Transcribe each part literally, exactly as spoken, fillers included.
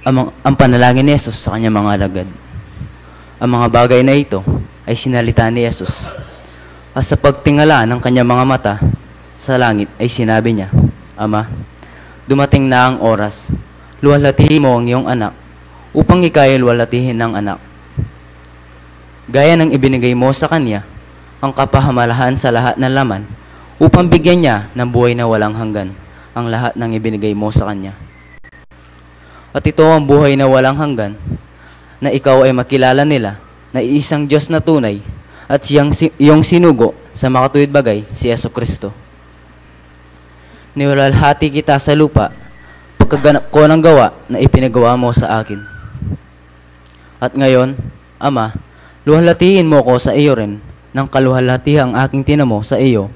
Ang, ang panalangin ni Jesus sa kanyang mga alagad. Ang mga bagay na ito ay sinalita ni Jesus. At sa pagtingala ng kanyang mga mata sa langit ay sinabi niya, "Ama, dumating na ang oras. Luwalhatihin mo ang iyong anak, upang ika ay luwalhatihin ng anak. Gaya ng ibinigay mo sa kanya ang kapahamalaan sa lahat ng laman, upang bigyan niya ng buhay na walang hanggan ang lahat ng ibinigay mo sa kanya. At ito ang buhay na walang hanggan, na ikaw ay makilala nila na iisang Diyos na tunay, at siyang si-, iyong sinugo sa makatuwid bagay, si Yesu Kristo. Niwalhati kita sa lupa, pagkaganap ko ng gawa na ipinagawa mo sa akin. At ngayon, Ama, luwalhatihin mo ko sa iyo rin, nang kaluwalhatihang aking tinamo sa iyo,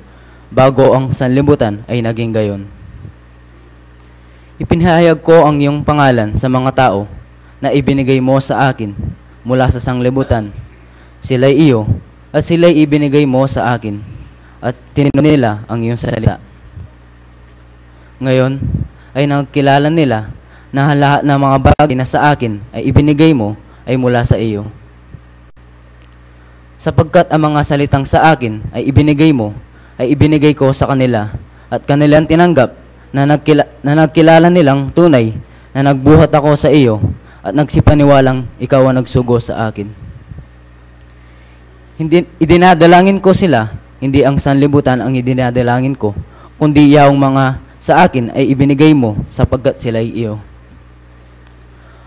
bago ang sanlibutan ay naging gayon. Ipinahayag ko ang iyong pangalan sa mga tao na ibinigay mo sa akin mula sa sanglibutan. Sila'y iyo, at sila'y ibinigay mo sa akin, at tinanggap nila ang iyong salita. Ngayon ay nakilala nila na ang lahat ng mga bagay na sa akin ay ibinigay mo ay mula sa iyo. Sapagkat ang mga salitang sa akin ay ibinigay mo, ay ibinigay ko sa kanila, at kanilang tinanggap na nagkila-, na nagkilala nilang tunay na nagbuhat ako sa iyo, at nagsipaniwalang ikaw ang nagsugo sa akin. Hindi, idinadalangin ko sila, hindi ang sanlibutan ang idinadalangin ko, kundi yaong mga sa akin ay ibinigay mo, sapagkat sila'y iyo.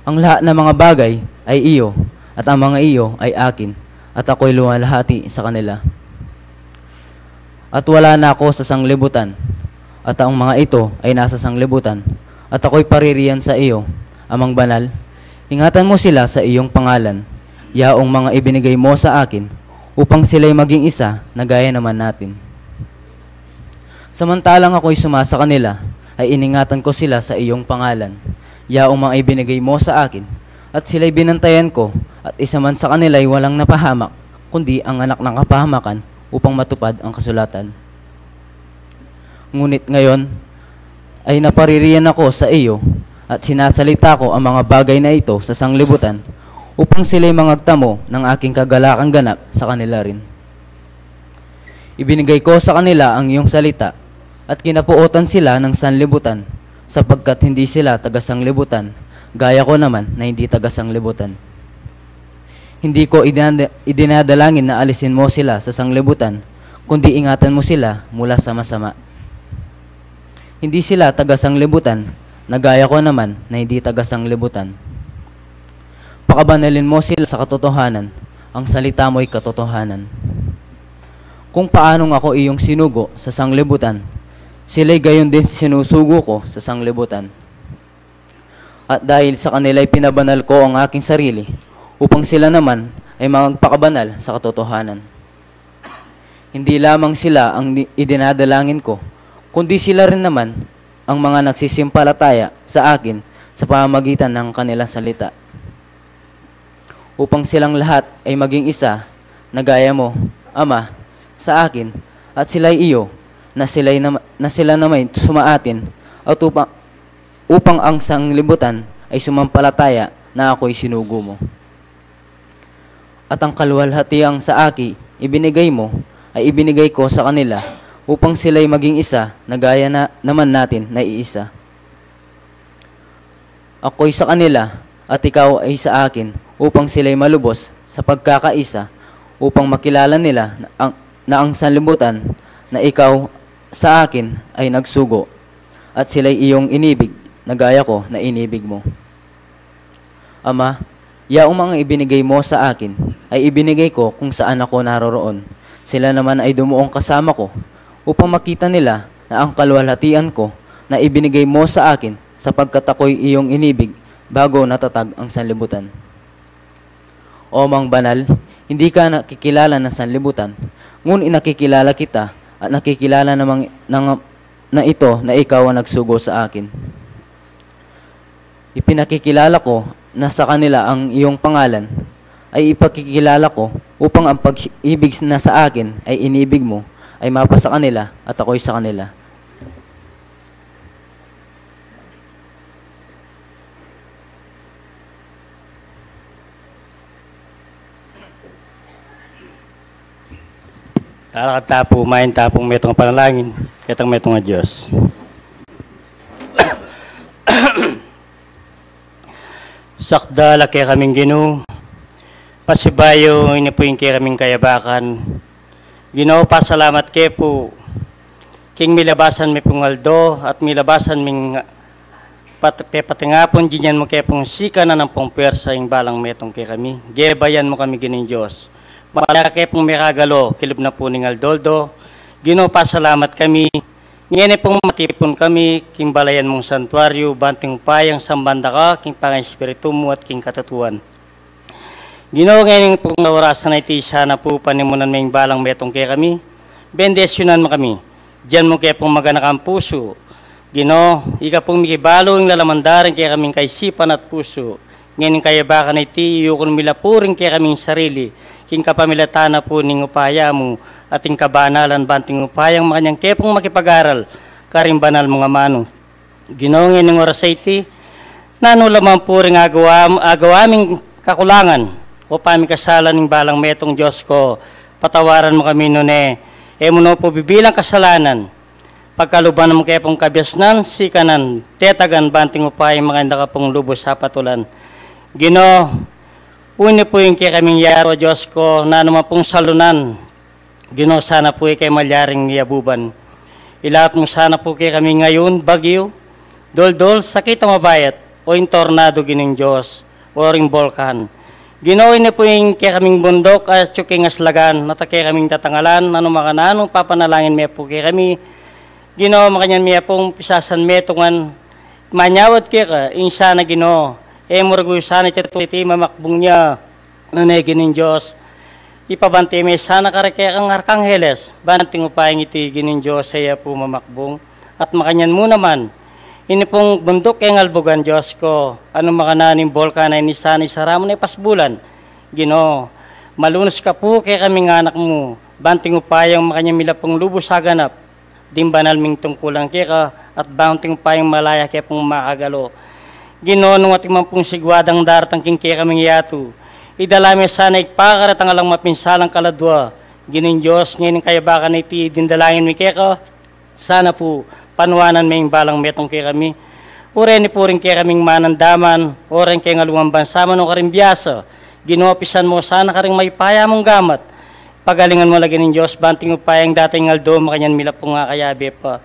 Ang lahat ng mga bagay ay iyo, at ang mga iyo ay akin, at ako'y luwalhati sa kanila. At wala na ako sa sanglibutan, at ang mga ito ay nasa sanglibutan, at ako'y paririyan sa iyo, Amang Banal. Ingatan mo sila sa iyong pangalan, yaong mga ibinigay mo sa akin, upang sila'y maging isa na gaya naman natin. Samantalang ako'y suma sa kanila, ay iningatan ko sila sa iyong pangalan, yaong mga ibinigay mo sa akin, at sila'y binantayan ko, at isa man sa kanila'y walang napahamak, kundi ang anak ng kapahamakan, upang matupad ang kasulatan. Ngunit ngayon ay napaririyan ako sa iyo, at sinasalita ko ang mga bagay na ito sa sanglibutan, upang sila'y mangagtamo ng aking kagalakang ganap sa kanila rin. Ibinigay ko sa kanila ang iyong salita, at kinapuotan sila ng sanlibutan, sapagkat hindi sila taga-sanglibutan, gaya ko naman na hindi taga-sanglibutan. Hindi ko idinada-, idinadalangin na alisin mo sila sa sanglibutan, kundi ingatan mo sila mula sa masama. Hindi sila taga-sanglibutan, na gaya ko naman na hindi taga-sanglibutan. Pakabanalin mo sila sa katotohanan, ang salita mo'y katotohanan. Kung paanong ako iyong sinugo sa sanglibutan, sila'y gayon din sinusugo ko sa sanglibutan. At dahil sa kanila'y pinabanal ko ang aking sarili, upang sila naman ay magpakabanal sa katotohanan. Hindi lamang sila ang di-, idinadalangin ko, kundi sila rin naman ang mga nagsisimpalataya sa akin sa pamamagitan ng kanilang salita. Upang silang lahat ay maging isa, na gaya mo, Ama, sa akin, at sila'y iyo, na sila'y nama-, na sila nama'y sumaatin, at upa-, upang ang sanglibutan ay sumampalataya na ako'y sinugo mo. At ang kaluwalhatiang sa aki ibinigay mo, ay ibinigay ko sa kanila, upang sila'y maging isa, na gaya na naman natin na iisa. Ako'y sa kanila, at ikaw ay sa akin, upang sila'y malubos sa pagkakaisa, upang makilala nila na ang, na ang sanlibutan na ikaw sa akin ay nagsugo, at sila'y iyong inibig, na gaya ko na inibig mo. Ama, yaong mga ibinigay mo sa akin, ay ibinigay ko kung saan ako naroroon. Sila naman ay dumuong kasama ko, upang makita nila na ang kaluwalhatian ko na ibinigay mo sa akin, sapagkat ako'y iyong inibig bago natatag ang sanlibutan. O Amang Banal, hindi ka nakikilala ng sanlibutan, ngunit nakikilala kita, at nakikilala namang, ng, na ito na ikaw ang nagsugo sa akin. Ipinakikilala ko na sa kanila ang iyong pangalan, ay ipakikilala ko, upang ang pag-ibig na sa akin ay inibig mo, ay mapasa kanila at ako'y sa kanila. Talakad ta pu, mayan ta pung metung a panalangin ketang metung a Dios. Sakdal a kekaming Ginu, pasibayu ini pu ing kekaming kayabakan. Ginu, pasalamat ke pu king milabasan mi pung aldo at milabasan ming pat-, pepatingapun, ginyan mu ke pung sikanan ampong pwersa ing balang metung kekami. Gebayan mu kami, Ginung Dios. Malaya ke pung mekagalo kilub na pu ning aldo-aldo. Ginu, pasalamat kami. Ngeni pung matipun kami king balayan mung santuaryu, banting upayang samban da ka king pangaespiritu mu at king katutuan. Ginu, ngeni pung orasan a iti, sana pu panimunan me ing balang metung kekami, bendisyunan mu kami, dian mu ke pung maganakan pusu. Ginu, ika pung mikibalu ing lalaman da ring kekaming kaisipan at pusu. Ngeni ing kayabakan a iti, iyukul mi la pu ring kekaming sarili king kapamilatan na pu ning upaya mu at ing kabanalan, banting upayang makanyan ke pung makipag-aral karing banal mung amanu. Ginu, ngeni ing oras a iti, nanu la man pu ring agawa, agawa ming kakulangan o pamikasalan ning balang metung, Dios ko, patawaran mu kami nune e mu no pu bibilang kasalanan. Pagkaluban mu ke pung kabiasnan, sikanan, tetagan, banting upayang makanyan da ka pung lubus a patulan. Ginu, uni pu ing kekaming yatu, Dios ko, nanu man pung salunan, Ginu, sana pu e ke malyaring yabuban. Ilaut mu sana pu kekami ngayun bagyu, duldul, sakit a mabayat, o ing tornado, Ginung Dios, o ring bolkan. Ginu, ini pu ing kekaming bunduk a atyu king aslagan, at a kekaming tatangalan, nanu makananu papanalangin me pu kekami. Ginu, makanyan mi pung pisasan metungan, manyawad keka, ing sana, Ginu, e mu raguyu sana iti mamakbung ya. Nune, Ginung Dios, ipabante me sana kareng kekang arkangheles, banting upayang iti, Ginung Dios, e ya pu mamakbung. At makanyan mu naman, ini pung bunduk keng albugan, Dios ko, nanu makananu ning bolkan a ini, sana isara mu ne pasbulan. Ginu, malunus ka pu kekaming anak mu, banting upayang makanyan mi la pung lubus a ganap ding banal ming tungkulan keka, at banting upayang malaya ke pung makagalo. Ginu, nung atin man pung sigwadang daratang king kekaming yatu, idala me sana ikpa karetang alang mapinsalang kaladua. Ginung Dios, ngeni ing kayabakan a iti, idinalangin mi keka, sana pu panuanan me ing balang metung kekami. Ureni pu ring kekaming manandaman, o reng keng aluang bansa man o karing biasa. Ginu, pisan mu sana karing mayupaya mung gamat. Pagalingan mu la, Ginung Dios, banting upayang datang ing aldo makanyan mi la pung akayabe pa.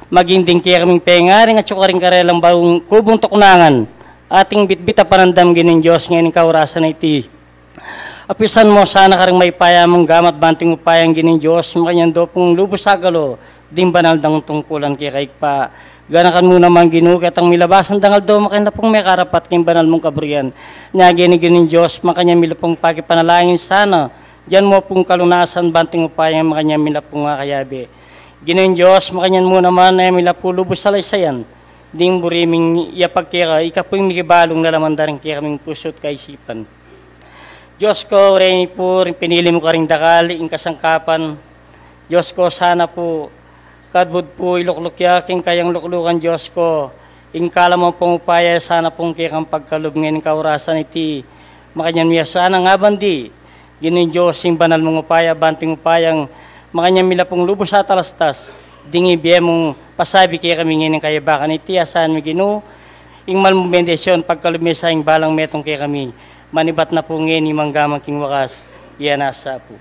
Maging ding kekaming pengaring atyu karing karelang baung kubung tuknangan, ating bitbit a panandam, Ginung Dios, ngeni ing kaurasan a iti. Apisan mu sana karing mayupaya mung gamat, banting upayang, Ginung Dios, makanyan do pung lubus a galo ding banal dang tungkulan keka, Ibpa. Ganakan mu naman, Ginu, ketang milabasan dang aldo makanyan da pung mekarapat king banal mung kaburian. Nya ngeni, Ginung Dios, makanyan mi la pung pakipanalangin sana, dian mu pung kalunasan, banting upayang makanyan mi la pung akayabe. Ginung Dios, makanyan mu naman, e mi la pu lubus salaysayan ding buri ming yapag keka, ika pu ing mikibalu king lalaman da ring kekaming pusu at kaisipan. Dios ko, ureni pu ring pinili mu karing dakal, ing kasangkapan. Dios ko, sana pu, kadbud pu ilukluk ya king kayang luklukan, Dios ko, ing kalamang pung upaya, sana pung kekang pagkalub ngeni king kaurasan a iti, makanyan mi ya sana ngabandi. Ginung Dios, ing banal mung upaya, banting upayang makanyan mi la pung lubus a talastas ding ibie mung pasabi kekami ngeni king kayabakan a iti, asahan mi, Ginu, ing mal mung bendisyun, pagkalub me sa ing balang metung kekami, manibat na pu ngeni mangga man king wakas. Iya na sa pu.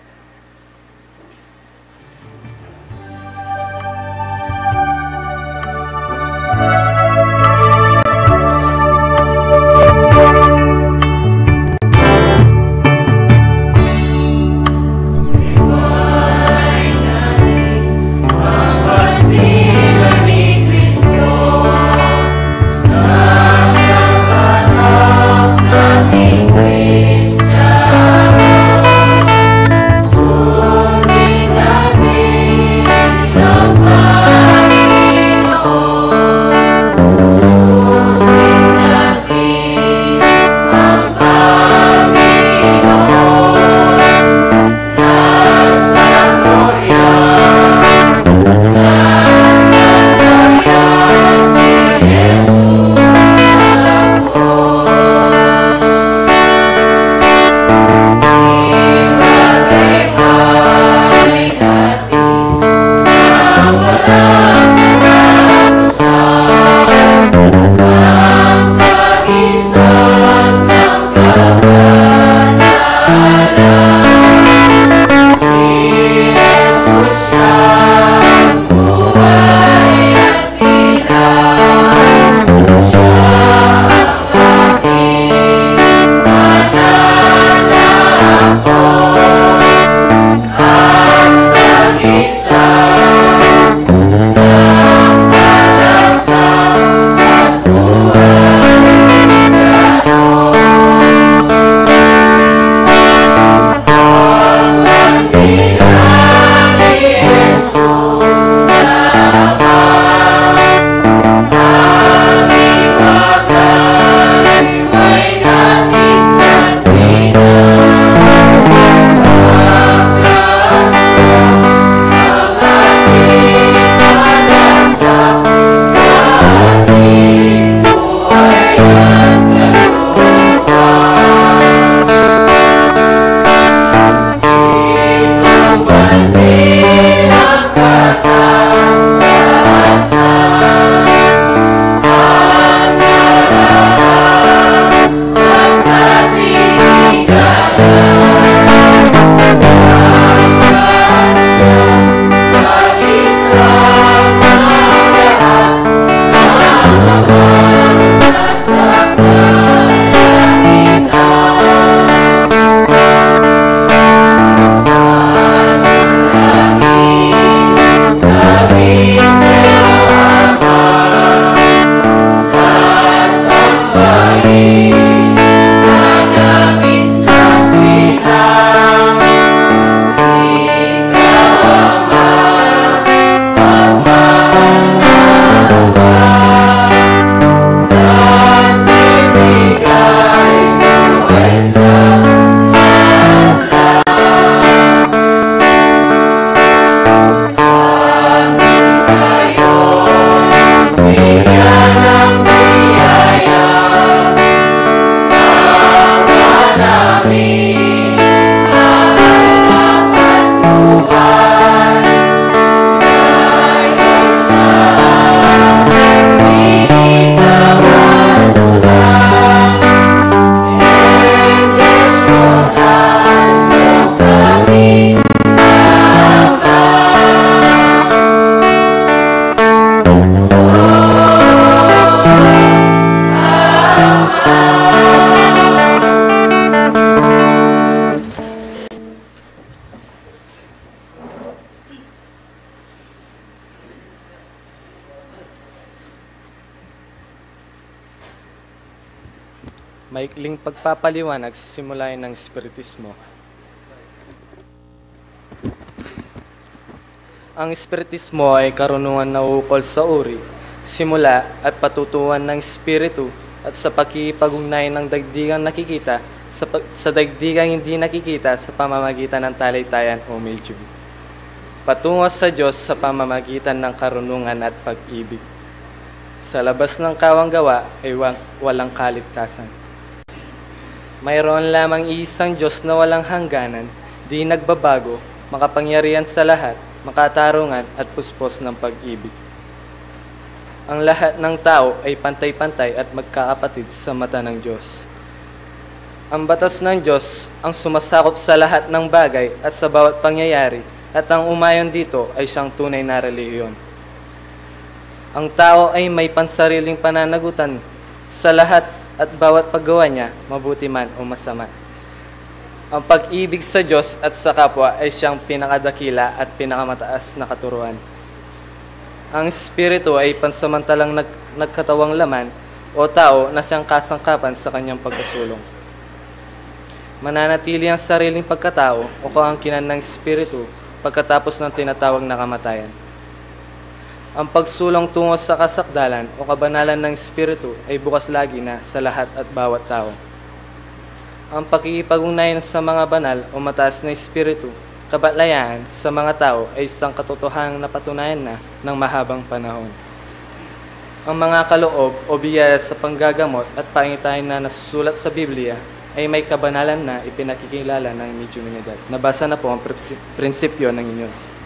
Maikling pagpapaliwanag sa simulayan ng Espiritismo. Ang Espiritismo ay karunungan na ukol sa uri, simula at patutuan ng Espiritu at sa pakikipag-ugnayan ng daigdigang nakikita sa pag-, sa daigdigang hindi nakikita sa pamamagitan ng talitayan o medium. Patungo sa Diyos sa pamamagitan ng karunungan at pag-ibig. Sa labas ng kawang gawa ay wa-, walang kaligtasan. Mayroon lamang iisang Diyos na walang hangganan, di nagbabago, makapangyarihan sa lahat, makatarungan at puspos ng pag-ibig. Ang lahat ng tao ay pantay-pantay at magkakapatid sa mata ng Diyos. Ang batas ng Diyos ang sumasakop sa lahat ng bagay at sa bawat pangyayari, at ang umayon dito ay siyang tunay na relihiyon. Ang tao ay may pansariling pananagutan sa lahat at bawat paggawa niya, mabuti man o masama. Ang pag-ibig sa Diyos at sa kapwa ay siyang pinakadakila at pinakamataas na katuruan. Ang Espiritu ay pansamantalang nag-, nagkatawang laman o tao na siyang kasangkapan sa kanyang pagkasulong. Mananatili ang sariling pagkatao o kaangkinan ng Espiritu pagkatapos ng tinatawag na kamatayan. Ang pagsulong tungo sa kasakdalan o kabanalan ng Espiritu ay bukas lagi na sa lahat at bawat tao. Ang pakikipag-ugnayan sa mga banal o mataas na espiritu, kabatlayaan sa mga tao ay isang katotohanang napatunayan na ng mahabang panahon. Ang mga kaloob o biyaya sa panggagamot at pangitain na nasusulat sa Biblia ay may kabanalan na ipinakikilala ng mediumidad. Nabasa na po ang prinsi-, prinsipyo ng inyo.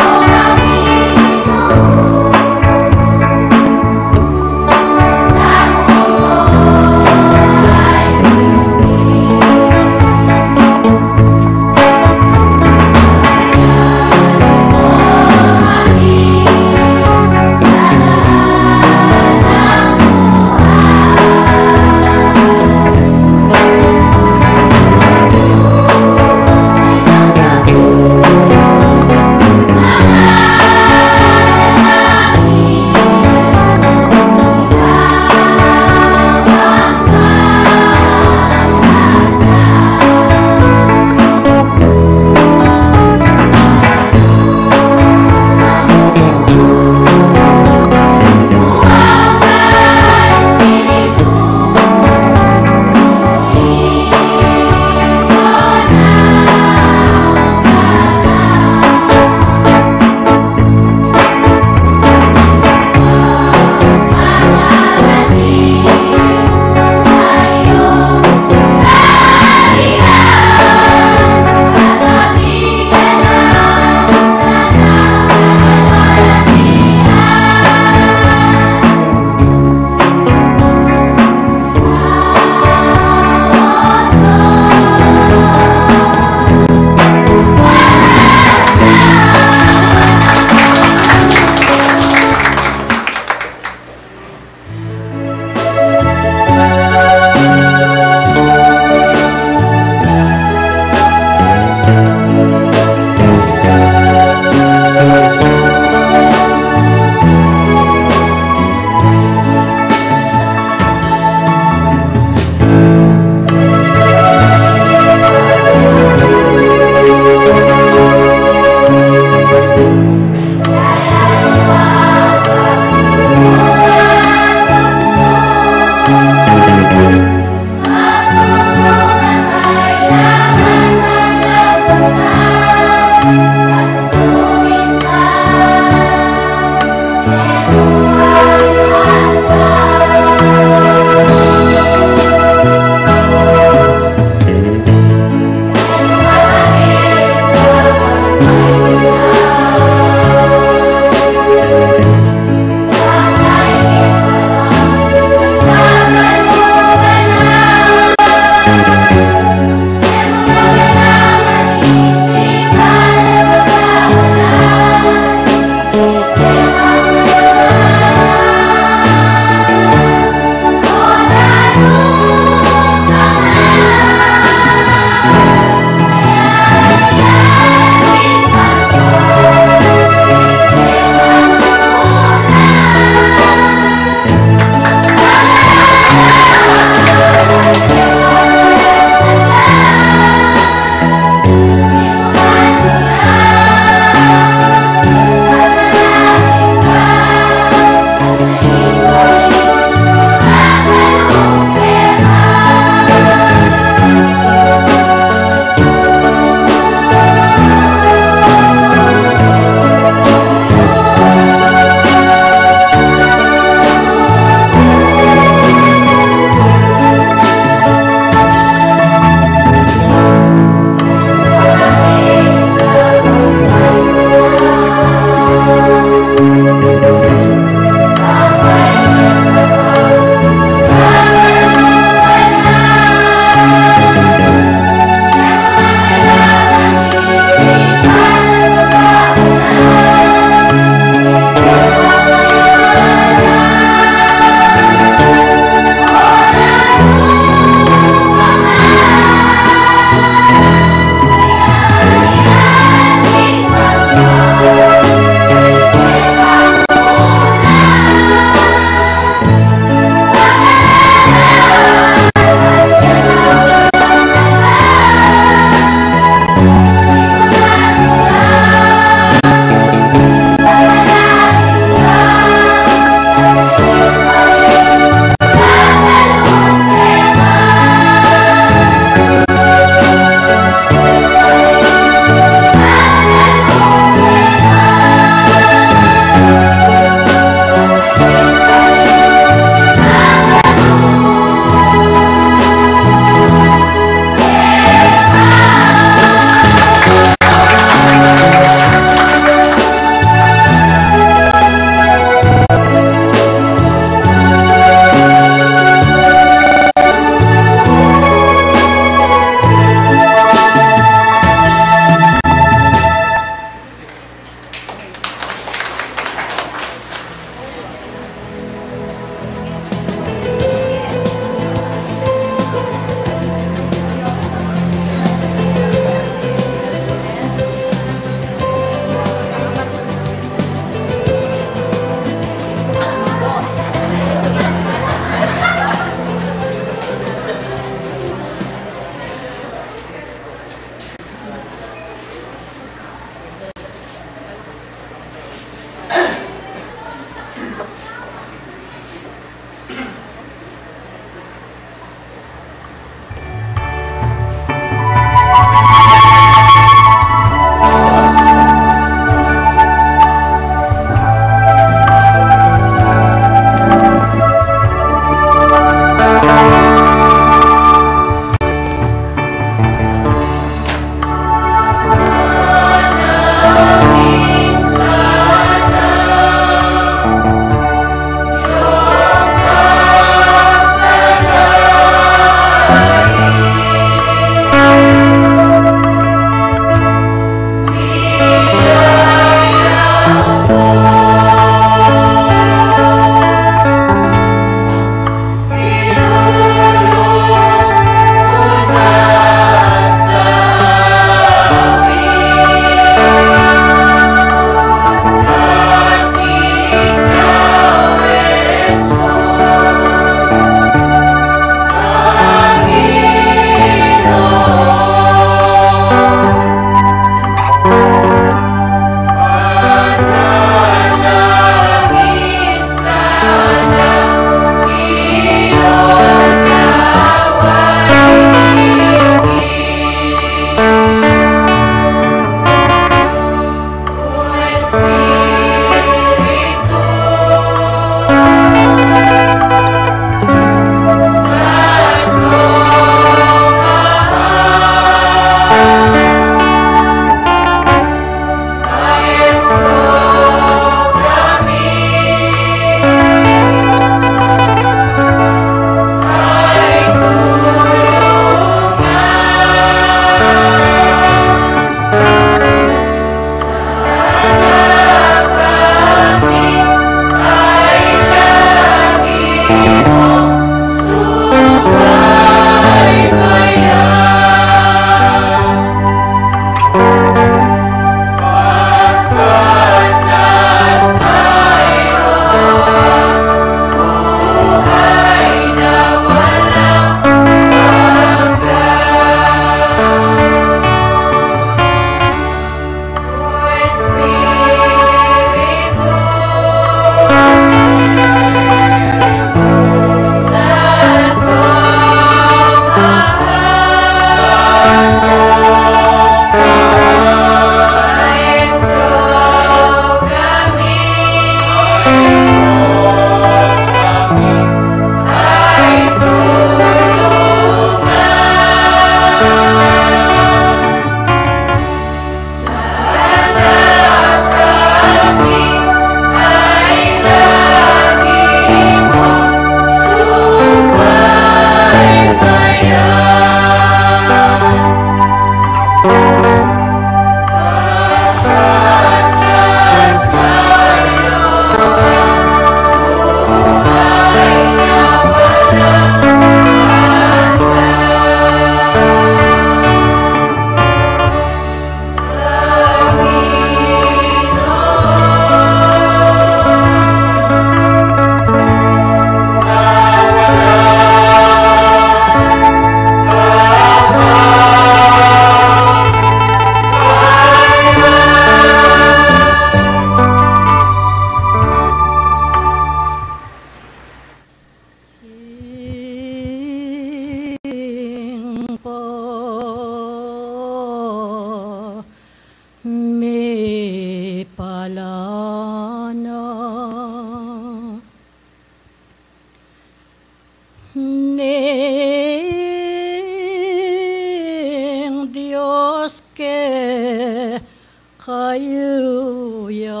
kayuya.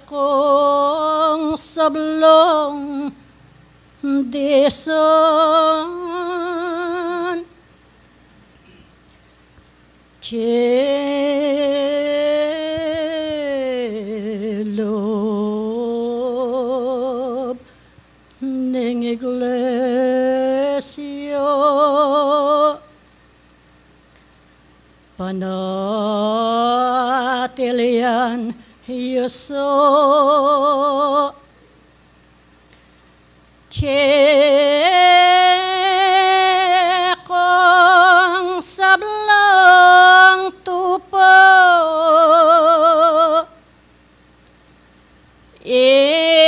Kekong sablung disan, ke lub ning iglesia, panatilian yu sa, kekong sablang tupa, ing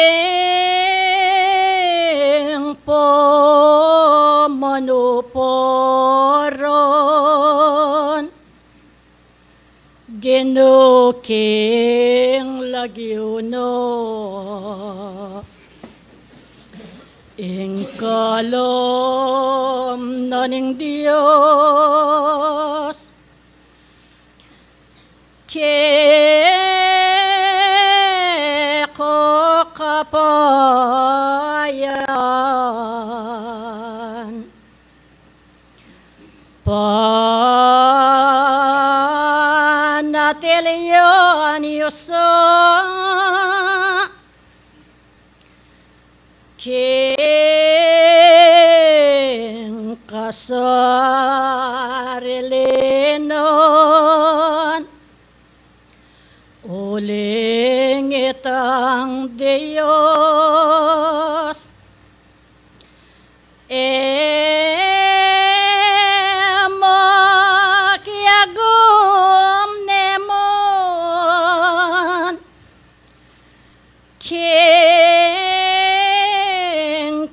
pamanuparan, Ginu, king lagyu na, ing kalum na ning Dios, keka kapayan, panatilian yu sa, king kasarili nan, uling itang Dios, e mu kiagum ne man, king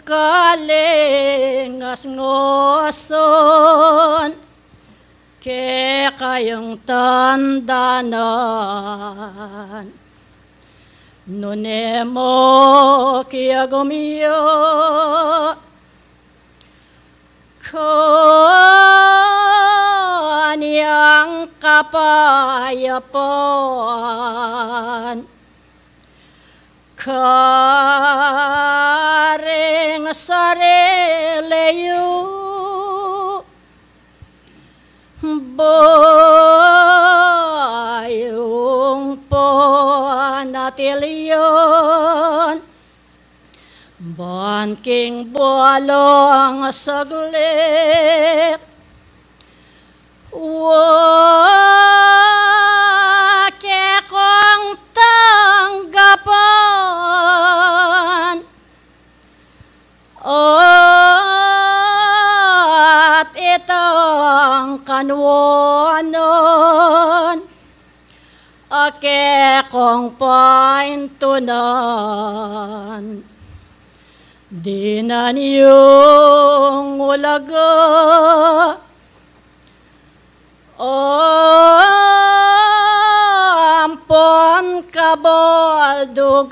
kalingas ngusan, kekayung tandanan, nune mu kiagum ya, kanyang kapayapan, karing sarili yu, bayung panatilian, ban king balang saglit, wa kekong tanggapan, at itang kanwanan, a kekong paintunan. Dinan yung ulaga ampon kabaldugan,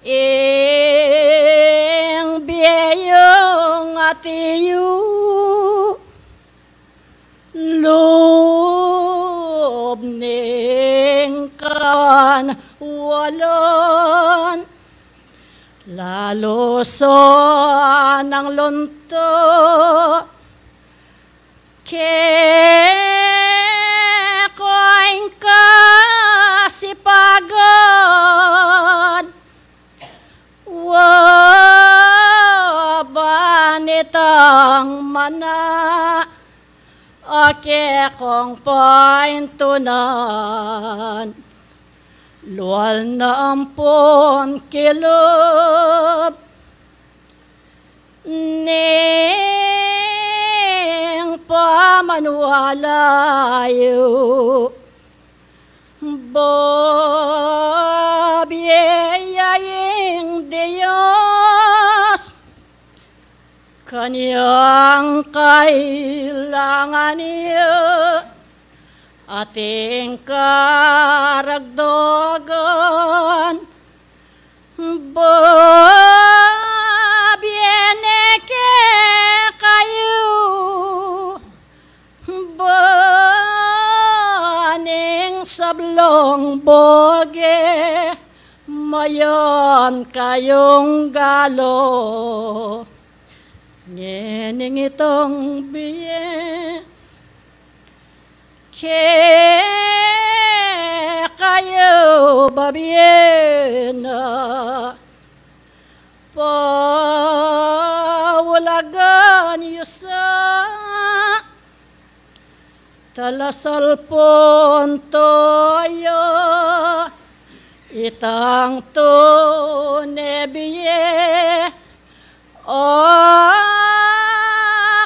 ing bie yung atiu, lub ning kanwanan, lalu sa nang lunta, kekong kasipagan, wa ban itang mana, a kekong paintunan, lual na ampon kilub ning pamaniwala yu, babie ya ing Dios, kanyang kailangan ya ating karagdagan, ba Long boge, mayan kayung galo. Ngening itong bie, kekayu babie na. Paulagan yu sa talasalpon toyo, itang tune bie, o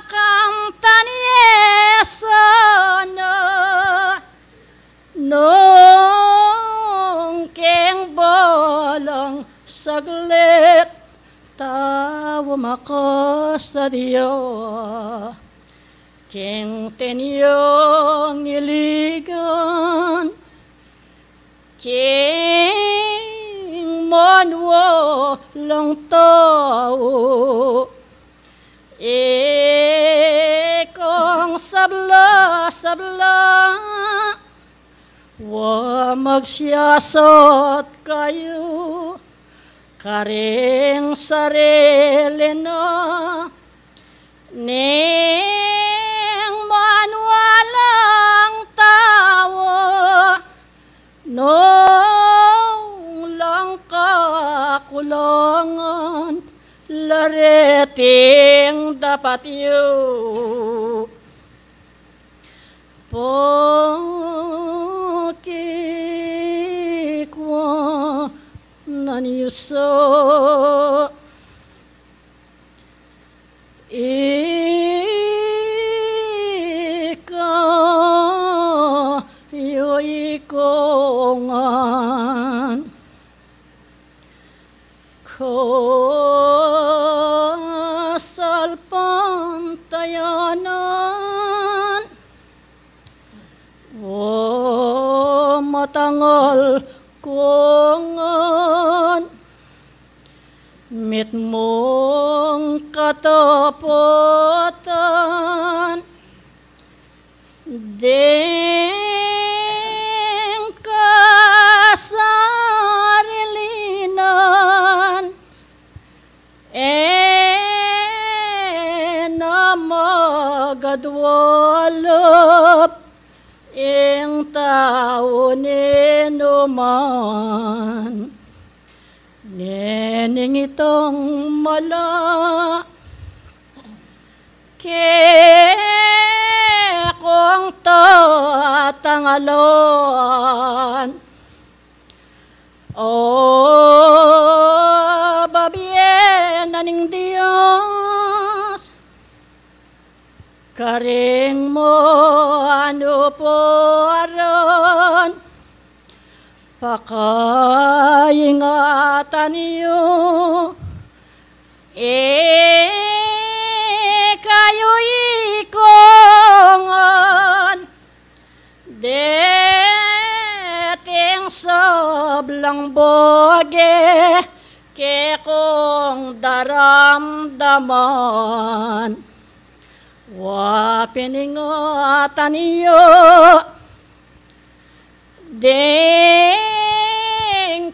kamtan ye sana. Nung keng balang saglit, tau makasadya, keng tenyang iligan, keng manualang tau, ikong sabla-sabla, wa magsiyasat kayu karing sarili na, ning manualang tau, nung lang kakulangan, la reting dapat yu pakikwanan yu sa ika yu ikongan. Kasalpantayanan, o matangal kong ngan, mitmung kataputan, deng kasarilinan, e na magadwalap ing tau ninuman. Ngening itong mala kekong tatangalan, o babie na ning Dios, karing manuparan, pakaingatan yu, ika yu ikongan, deting sablang boge kekong daramdaman. Wa pin ingatan yu ding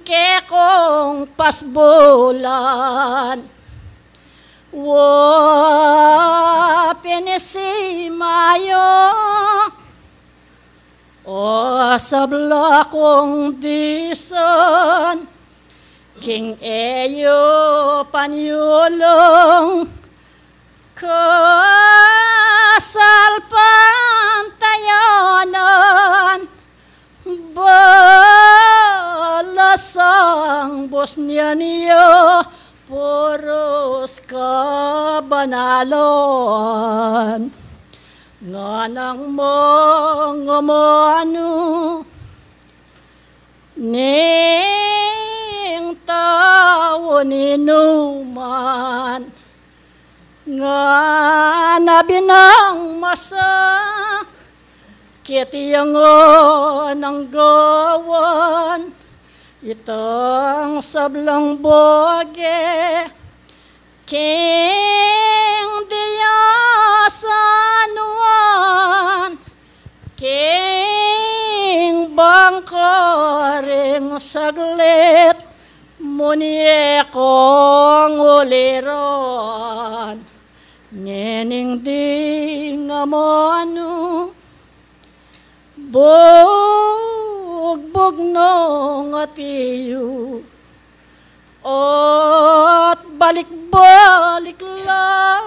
kekong pasbulan. Wa pin isima yu, o sabla kung disan, king e yu panyulung kasalpantayanan, balasang busnian yu purus kabanalan. Nganang mangamanu ning tau ninuman, ngana binang masakit yang nang gawan itang sablang boge king Dios San Juan, king bangko Karing saglit mu ne kung uliran, ngening ding amanu, bugbug nung ati yu, at balik-balik la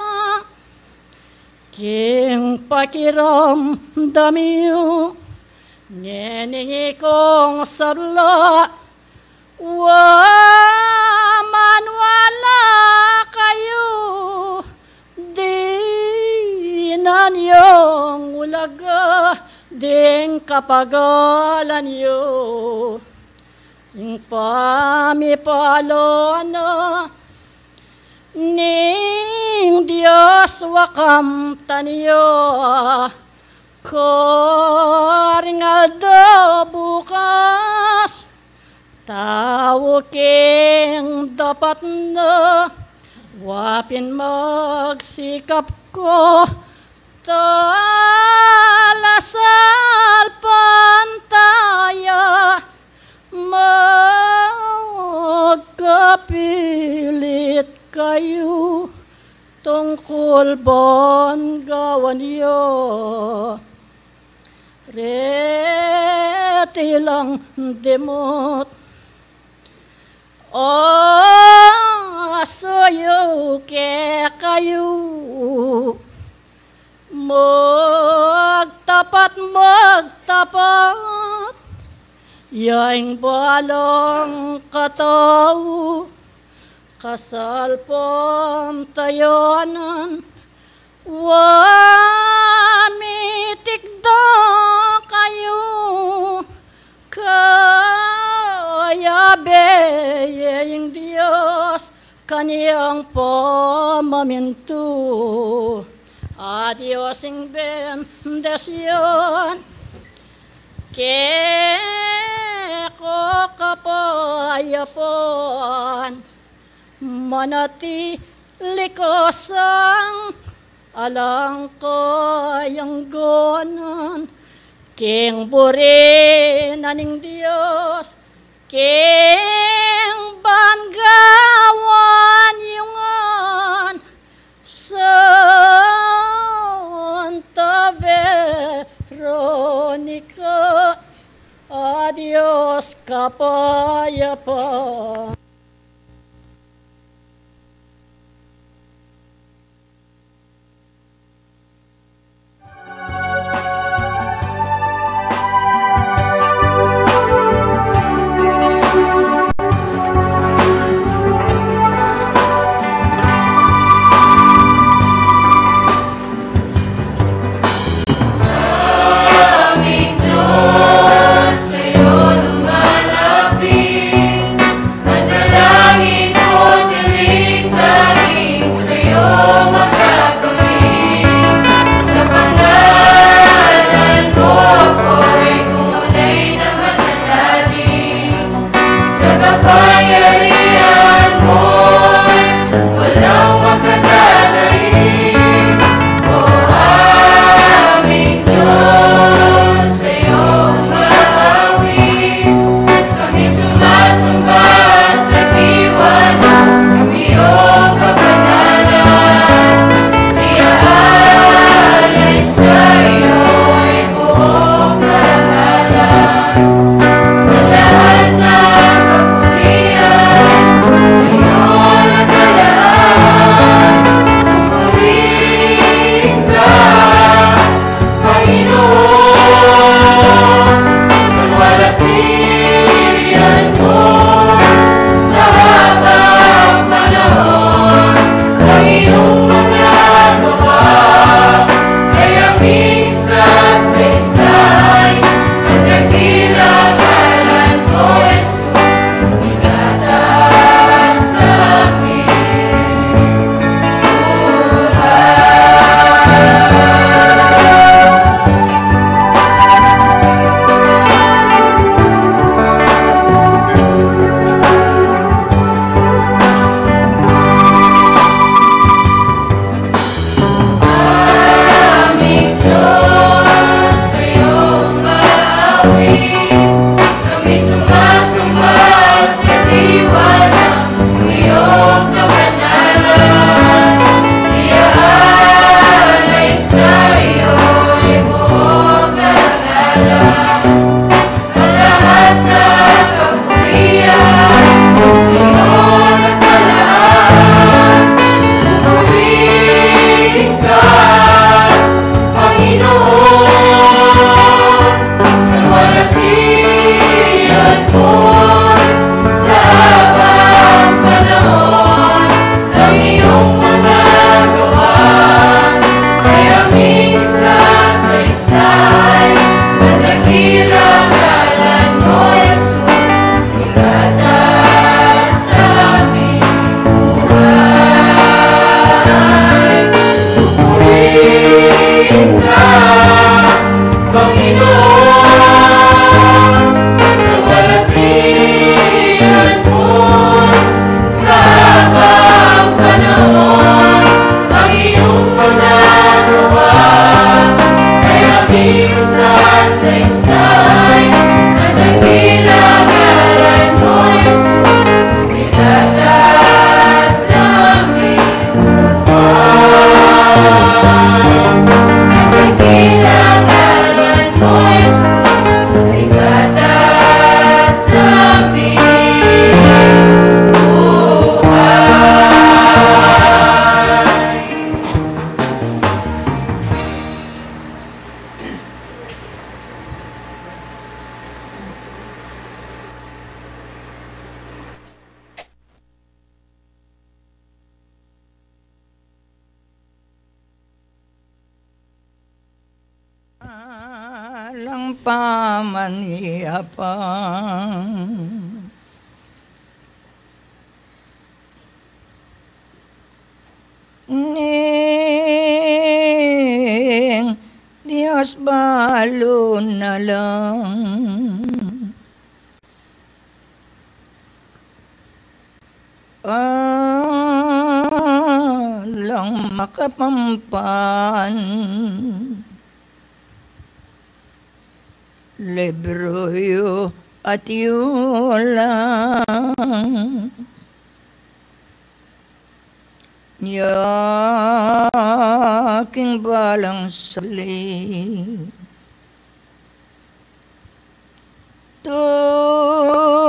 king pakiramdam yu, ngening ikung sabla, wa man wala kayu, dinan yung ulaga ding kapagalan yu. Ing pamipalu na ning Dios wa kamtan ya, karing aldo bukas, tau king dapat na, wa pin magsikap ku, talasalpantaya, magkapilit kayu, tungkul ban gawan ya reti lang dimut. O, suyu kekayu, magtapat, magtapat ya ing balang katau, kasalpantayanan, wa mitikda kayu, kayabe ye ing Dios kaniang pamamintu. A Dios ing bendisyun, keka kapayapan, manatili ka sang alang kayangganan, king buri na ning Dios, king ban gawan yu ngan, Santa Veronica, a Dios kapayapan. pamanyapang. Ning Dios balu na lang alang makapampan. Libru yu at yu lang. Nya king balang saglit, tune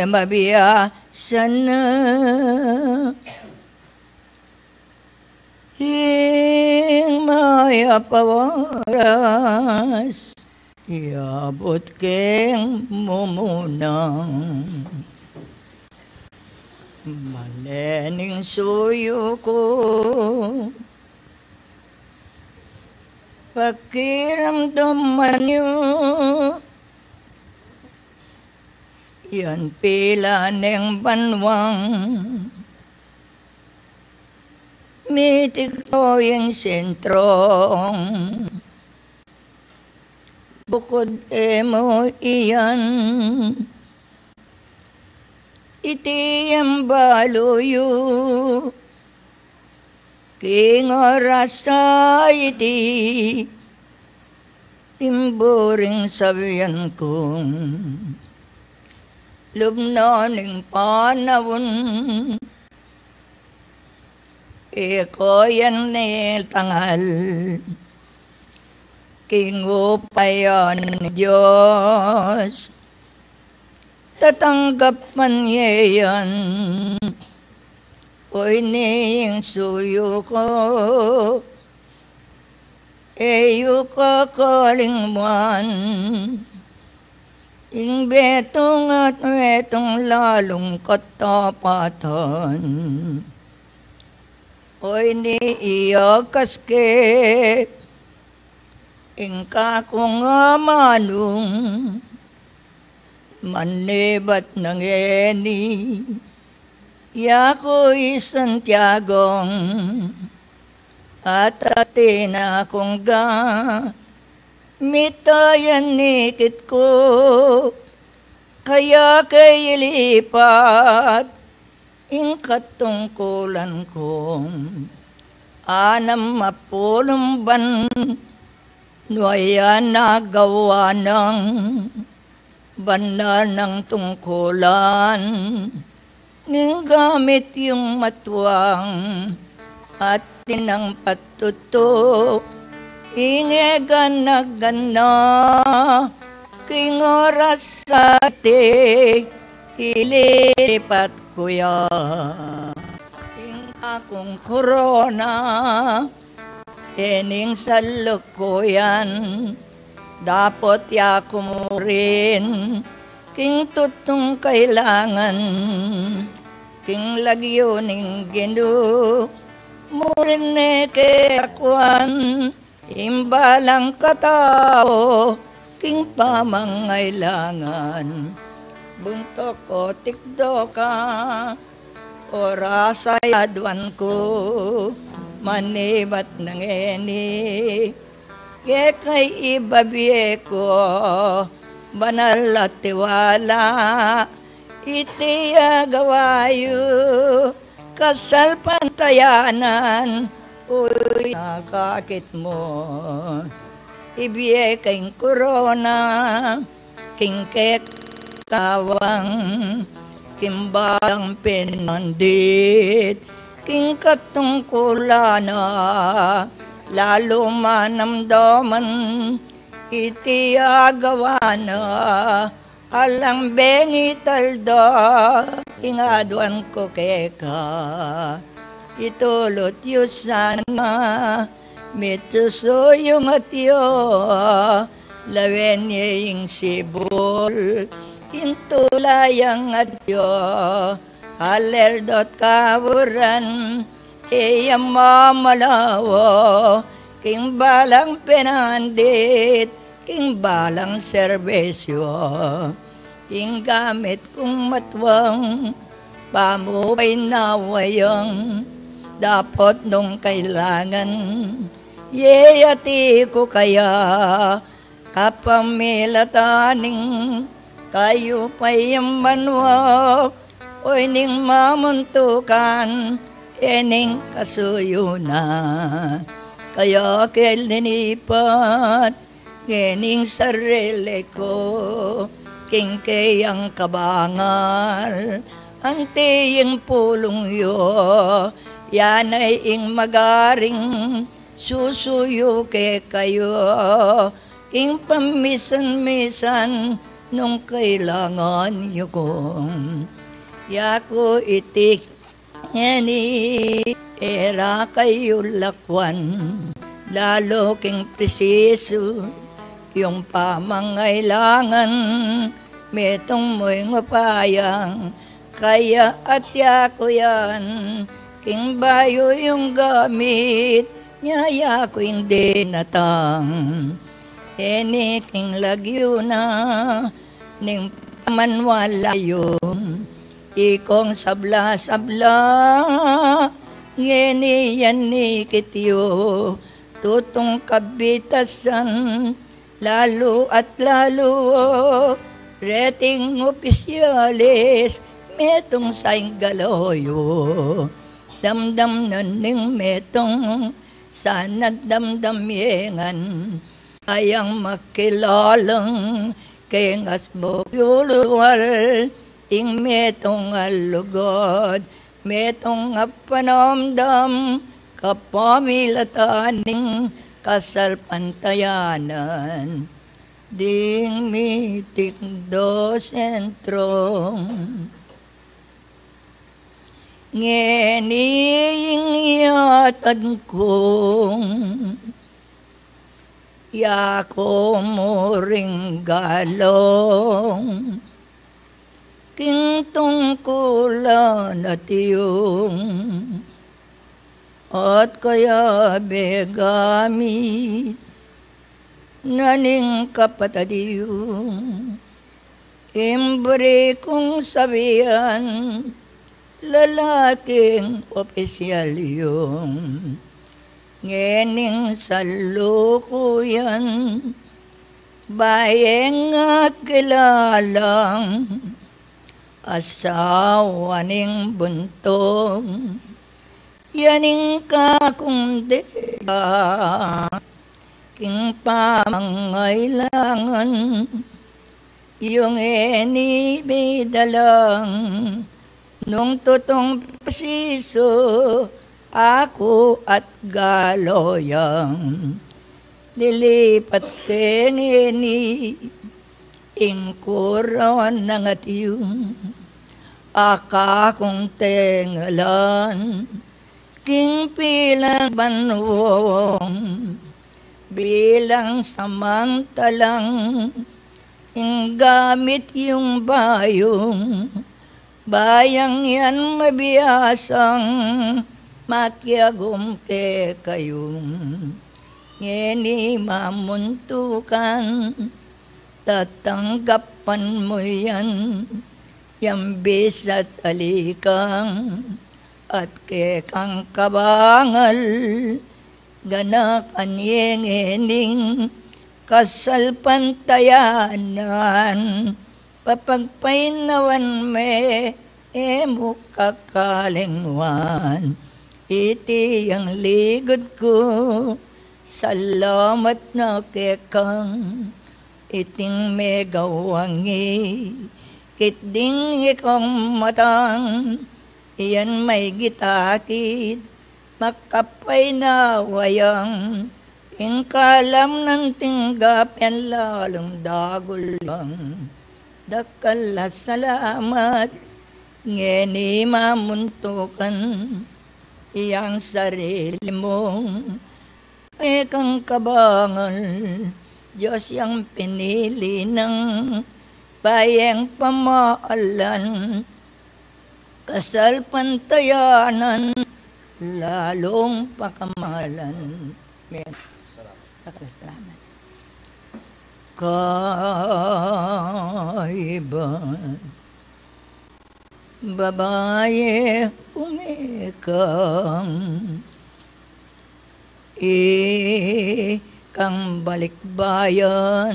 mabiasa na ing mayap a oras, iabut king mumunang. Mane ning suyu ku, pakiramdaman yu, yan pila neng banwang mitiklo ing sentrong bukud e mu iyan. Iti yang balu yu king oras a iti, ing buring sabian kung lub na ning panaun. Ika yan ing tangal king upaya ning Dios, tatanggapan ye yan. O ini ing suyu ku, e yu kakalingwan. Ing betung at metung lalung katapatan, o ini iyakas ke ing kakung amanung. Manibat na ngeni, yaku i Santiagong at atin akung ga, mitayan ikit ku, kaya ke ilipat ing katungkulan kung anam a pulung ban, nung ayan agawa nang banal nang tungkulan ning gamit yung matuang at tinang patutu. Ing e gana-gana king oras a iti, ililipat ku ya ing kakung korona. Dening salukuyan, dapot yaku mu rin king tutung kailangan, king lagyu ning Ginu, mu rin ne kekwan ing balang katau king pamangailangan. Buntuk o tikdo ka, oras a aduan ku, manibat na ngeni, keka ibabie ku banal a tiwala, iti agawa yu kasalpantayanan, uy, nakakit mu. Ibie keng korona king kekawang, king balang pinandit king katungkulan na, lalu manamdaman iti agawa na. Alang bengi talda ing aduan ku keka, itulut yu sana, mitsusu yung atyu, lawen ye ing sibul, ing tula yang atyu, alel dot kaburan, e ya mamalawa king balang pinandit, king balang serbisyu. Ing gamit kung matuang pamupay na wayang dapot nung kailangan. Yeyati ku kaya kapamilatan ning kayu payang banua, o ining mamuntukan, ining kasuyu na. Kaya ke linipat ngening sarili ku king keyang kabangal, anti ing pulung yu, yan ay ing magaring susuyu kekayu king pamisan-misan nung kailangan yu kung. Yaku iti ngeni, e ra kayu lakwan, lalu king prisisu yung pamangailangan, metung mu ing upayang kaya at yaku yan king bayu yung gamit, nya yaku ing dinatang. Eni king lagyu na ning pamanwala yu, ikong sabla-sabla, ngeni yan ikit yu tutung kabitasan, lalu at lalu reting opisyalis, metung sa ing galaw yu. Damdam na ning metung sana damdam ye ngan, ayang makilalang keng asbok yu lual, ing metung a lugud, metung a panamdam kapamilatan ning kasalpantayanan ding mitikdo sentrong. Ngeni ing yatad kung yaku mu ring galong king tungkulan at iyung, at kaya begamit na ning kapatad yu, ing buri kung sabian, lalaking opisyal yung ngening salukuyan, bayeng akilalang asawa ning buntong. Yan ing kakung dega king pamangailangan, yung eni bidalang nung tutung pasisu, aku at galo yang lilipat ke ngeni ing kuron nang atiu, aka kung tengalan king pilang banwang bilang samantalang ing gamit yung bayung bayang yan mabiasang makiagum kekayung ngeni mamuntukan, tatanggapan mu yan, yang bisa talikang at kekang kabangal, ganakan ye ngening kasalpantayanan, papagpainawan me e mu kakalingwan. Iti yang ligud ku, salamat na kekang iting megawang ikit ding ikong matang, iyan maygit akit makapainawa yang ing kalam nang tinggap yan lalung dagul yang. Dakal a salamat ngeni mamuntukan yang sarili mung ikang kabangal, Dios yang pinili nang bayeng pamahalan, kasalpantayanan, lalung pakamahalan. Amen. Dakal a salamat. Kaiban babayi, umikang ikang balikbayan,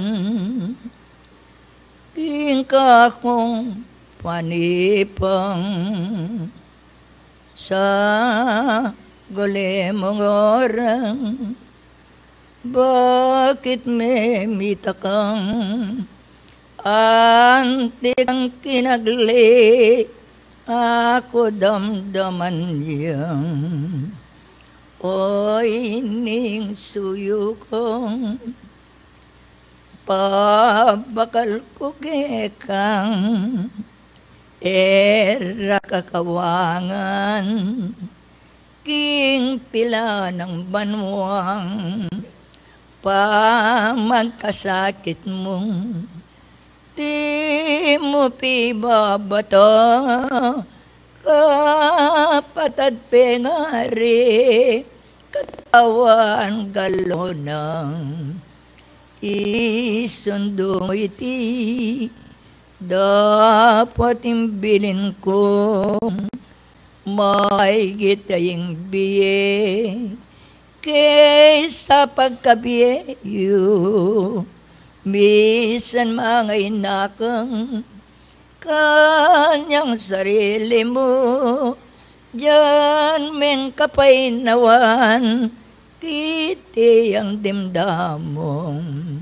king kakung panipang sa guli mung orang. Bakit mimita kang anti kang kinagli, aku damdaman yang oy ning suyu kong pabakal ku kekang era kakawangan. King pila nang banwang pamagkasakit mung di mu pibabata, kapatad pengari, katawan galo nang isundu mu iti. Dapat ing bilin ku maigit a ing bie kesa pagkabie yu, misan mangainakang kanyang sarili mu, dinan meng kapainawan kiti yang dimdamung.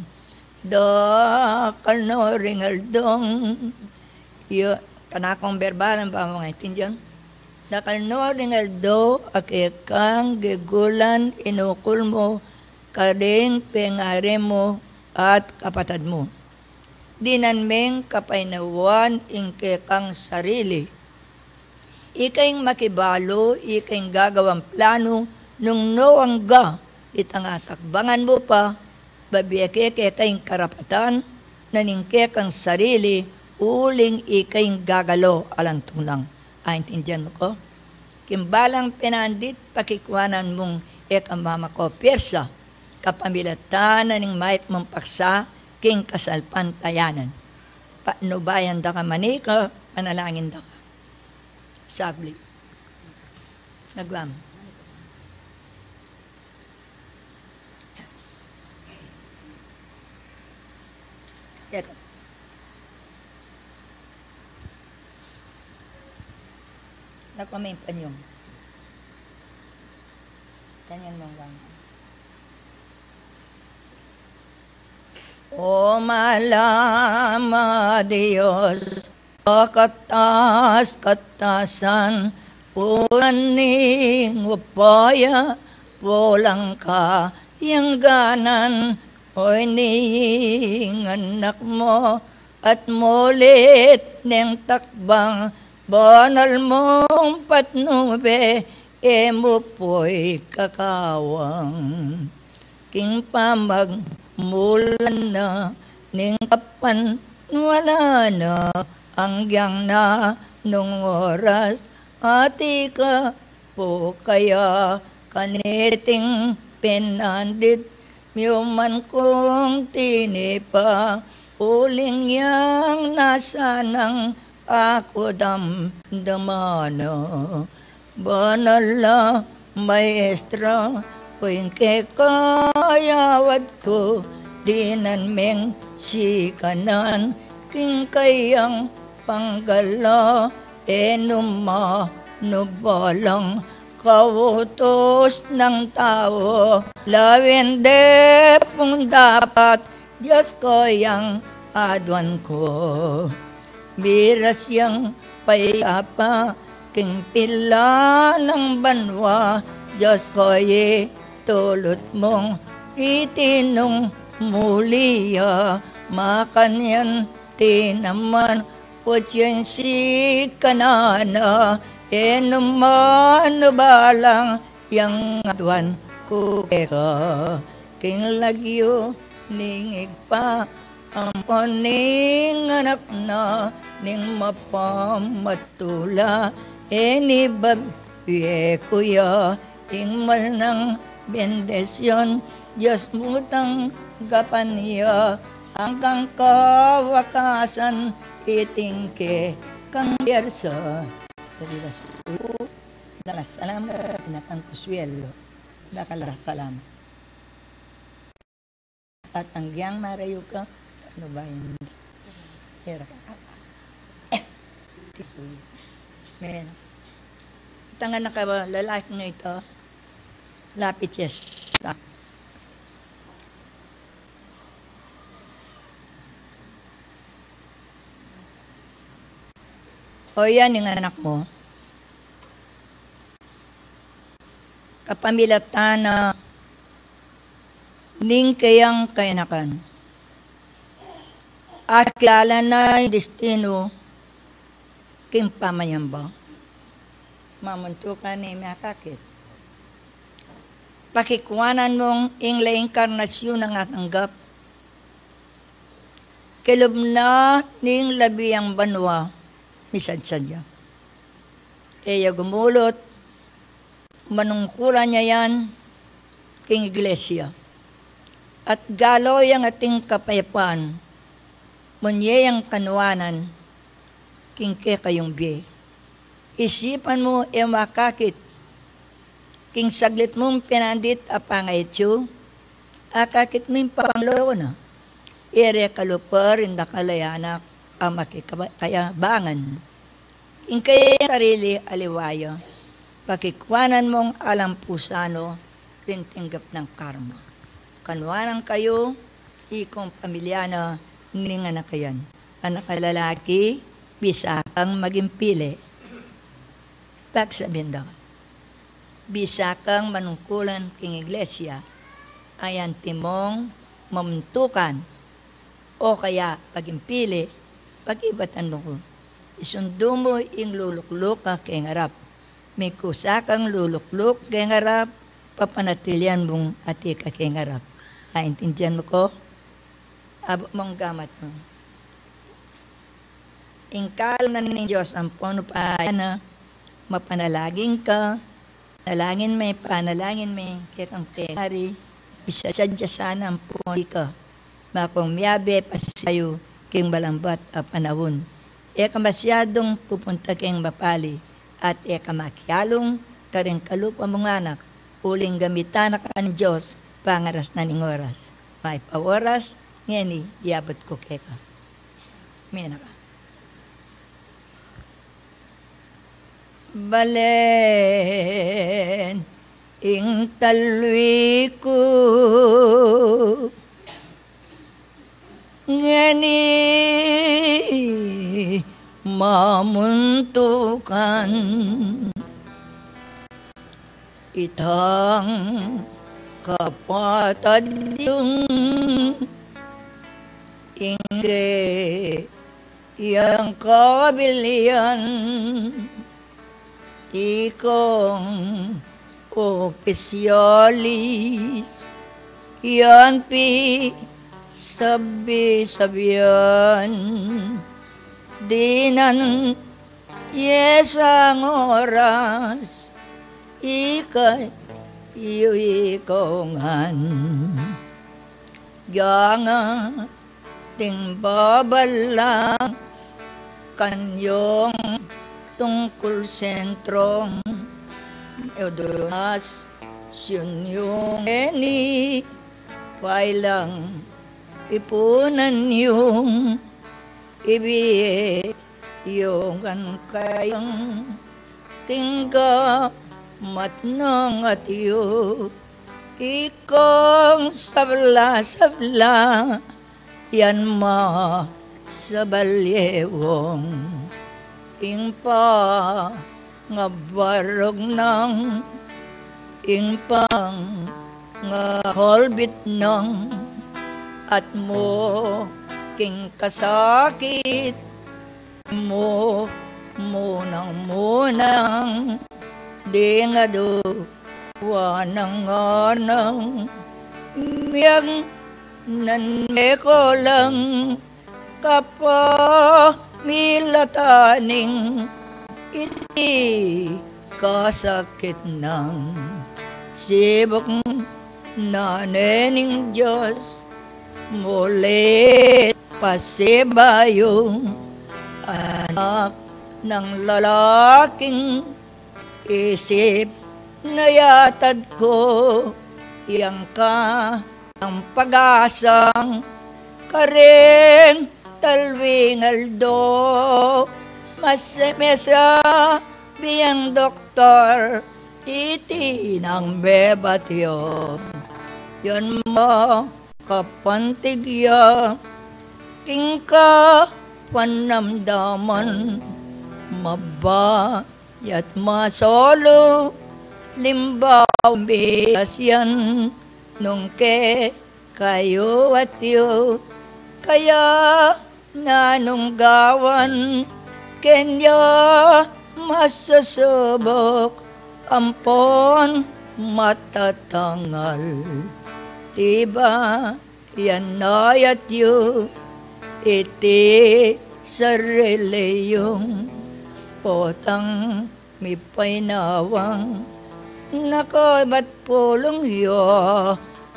Dakal no ring aldong, yu, kanakung berbal, bang mu ngan aintindian. Dakal no ring aldo a kekang gigulan inukul mu karing pengari mu at kapatad mu. Dinan meng kapainawan ing kekang sarili. Ika ing makibalu, ika ing gagawang planu, nung nu angga itang atakbangan mu pa, babie ke keka ing karapatan na ning kekang sarili, uling ika ing gagalo alang tunang. Aintindian mu ku? King balang penandit pakikuanan mung e ka mamako piersa, kapamilatan na ning mayap mung paksa king kasalpantayanan. Patnubayan da ka manikwa, panalangin da ka. Sabli. Nagwam. Eto. Nagwam ing panyung. Kanyan mong gang. O malama Dios, o katas-katasan, punan ning upaya, pulang kayangganan, o ini ing anak mu, at mulit neng takbang, banal mung patnube, e mu pu'y kakawang. King pamagmulan na ning kapan, wala na anggyang na nung oras, atin ka pu kaya kaniting penandit, miuman kung tinipa, uling yang nasanang aku damdaman na. Banal a Maestra, o ing kekayawad ku, dinan meng sikanan, king kayang panggala, e nu man balang kautus nang tau, lawen de pung dapat, Dios ko yang aduan ku. Miras yang payapa king pila nang banua, Dios ko, itulut mung iti nung muli ya, makanyan tinaman, put yang sikanan na, e nu man balang yang aduan ku keka. King lagyu ning Ibpa, ampon ning Anak na, ning Mapamatula, e ni babie ku ya ing mal nang bendisyun, Dios mu tanggapan ya, anggang kawakasan iting kekang byerso. Dali la suyu, dala salam, pinakan kuswelo, dala salam. At anggyang marayu ka, ano ba yun? Hira ka. Tisuyu. Men. Itang anak a lalaki nga ita, lapit ya sa O yan ing anak mu. Kapamilatan na ning kayang kayanakan, akilala na ing destinu king pamanyamba. Mamuntukan ne, makakit. Pakikuanan mung ing reinkarnasyun a atanggap, kilub na ning labiang banua, misadsadya. E ya gumulut, manungkulan ya yan king iglesia. At galo yang ating kapayapan, munye yang kanuanan king kekayung bie. Isipan mu, e mu akakit king saglit mung pinandit a pangaitsu, akakit mu ing pangloko na. E re kalupa ring dakal a anak a makikayabangan. Ing kayang sarili aliwa ya, pakikuanan mung alang pusa no ring tinggap nang karma. Kanuanan kayu, ikong pamilya na ning anak a yan. Anak a lalaki, bisa kang maging pili. Pagsabian da, bisa kang manungkulan king iglesia, ayan timong mamuntukan, o kaya paging pili, pagibatan mu ku. Isundu mu ing lulukluk a keng arap. Mikusa kang lulukluk keng arap, papanatilian mung atin ka keng arap. Aintindian mu ku? Abut mung gamat mu. Ing kalam na ning Dios ampon upaya na, mapanalangin ka, panalangin me, panalangin me, kekang pengari, bisa sadya sana ampon ika, makung miabe pa sayu king malambat a panaun. E ka masyadung pupunta keng mapali, at e ka makialung karing kalupa mung anak, uling gamitan na ka ning Dios pangaras na ning oras. Mayap a oras ngeni iabut ku keka. Mena ka. Balen ing talwi ku ngeni mamuntukan. Itang kapatad yung ingge yang kabilian, ikong opisyalis, yan pi sabi-sabian, dinan yesang oras, ika yu ikaw ngan. Yanga ting babala kanyung tungkul sentrong Eudonas, siyun yung eni, pailang ipunan yung ibie yung kan kayang tingga matnang at yu ikong sabla-sabla yan ma sa balyewong ing pangabarug nang ing pangakolbit nang at mo king kasakit mu munang-munang ding aduan nang anang miyang nan me ko lang kapamilatan ning iti kasakit nang sibuk na ne ning Dios Mulit pasibayung anak nang lalaking isip na yatad ku, yang ka ng pag-asang karing talwing aldo. Mas mesa biyang doktor, iti nang mebat yu. Yan makapantig ya king kapanamdaman, mabayat masolu, limbawa bias yan nung kekayu at yu. Kaya nanung gawan kenya masusubuk ampon matatangal? Ibat yan, ayat yu iti sarili yung potang mipainawang na kaibat pulung yu.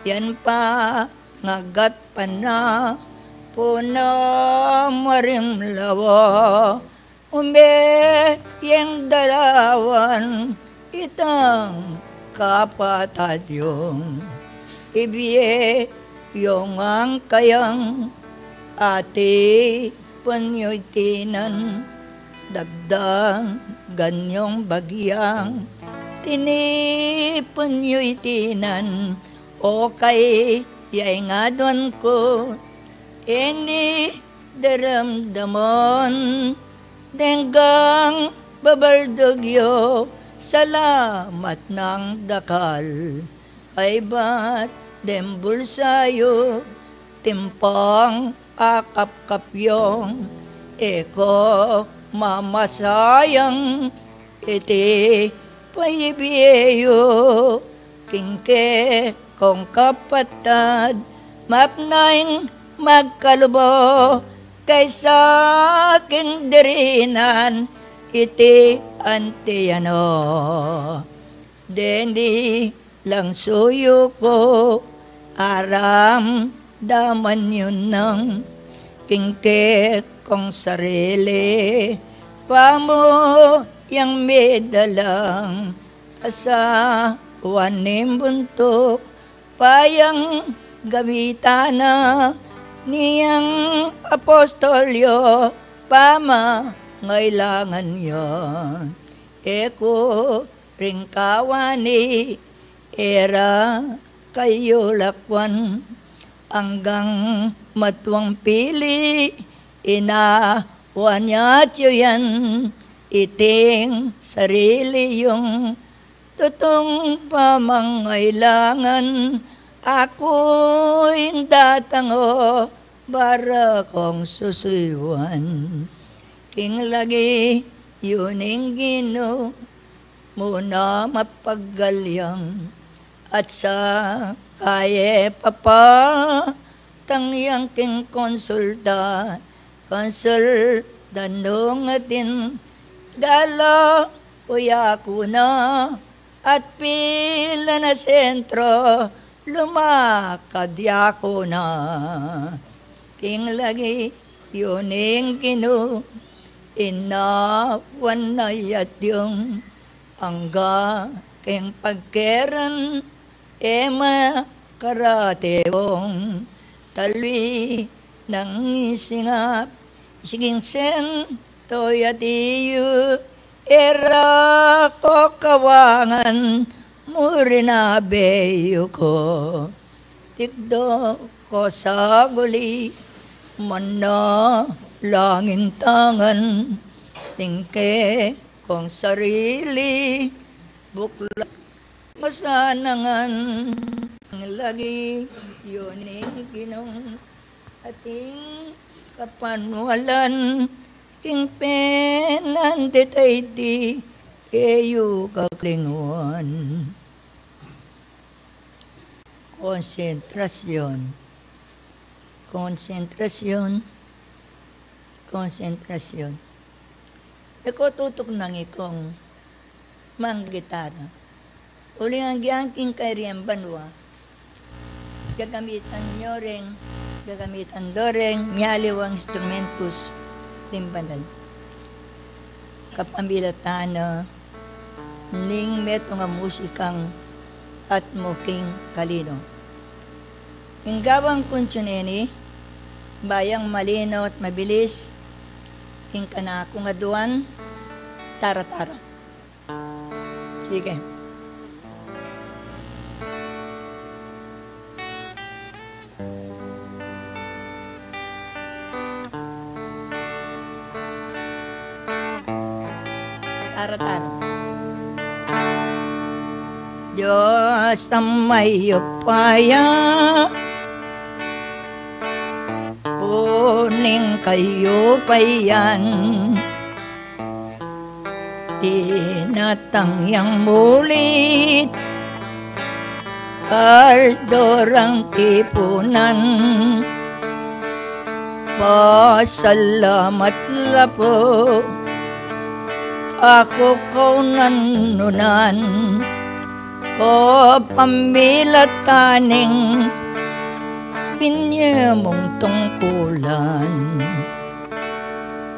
Yan pa ngagat pa na puna marimlawa. Umbe yang dalawan itang kapatad yung ibie yung angkayang ati pun yu itinan, dagdagan yung bagyang tinipun yu itinan. O kay yay ngaduan ku ini daramdaman, denggang babaldug yu salamat nang dakal. Kaybat deng bulsa yu timpang akapkap yung e ku mamasayang iti paibie yu king kekong kapatad. Mapnang magkalubo kaysa king dirinan iti antiano. Deni lang suyu ku aramdaman yu nang king kekong sarili, pamu yang midalang asawa ning buntuk, payang gamitan na niyang apostol yu pamangailangan yu. E ku ring kawani, e ra kayu lakwan, anggang matuang pili, inawan ya yu yan, iting sarili yung tutung pamangailangan. Aku ing datang o bara kong susuyuan. King lagi yu ning Ginu, muna mapagalyang, at sa kaye papatang yang king konsulta, konsulta nung atin gala kuya ku na, at pila na sentro lumakad ya ku na. King lagi yu ning Ginu, inawan na ya yung angga king pagkeran, e makarate yung talwi nang isingap, siging sento ya yu, e ra ku kawangan mu rin abe yu ku. Tikdo ku sa guli, manalangin tangan, tingke kong sarili, buklat masanangan, lagi yu ning Ginung ating kapanwalan, king penandit a iti, keyu kaklingwan. Konsentrasyon. Konsentrasyon. Konsentrasyon. E ku tutuknang ikong manggitara. Uling agyang king kaireng banua, gagamitan yu ring Gagamitan do reng mialiwang instrumentos ning banal kapamilatan na ning metung a musikang Atmo king Kalino. Ing gawang kuntu neni, bayang malino at mabilis, ing kanakung aduan, tara-tara. Sige. Tara-tara. Dios a mayupaya, puning kayupayan, dinatang yang mulit, aldo rang tipunan, pasalamat la pu aku kau nanunan, kapamilatan ning binye mung tungkulan.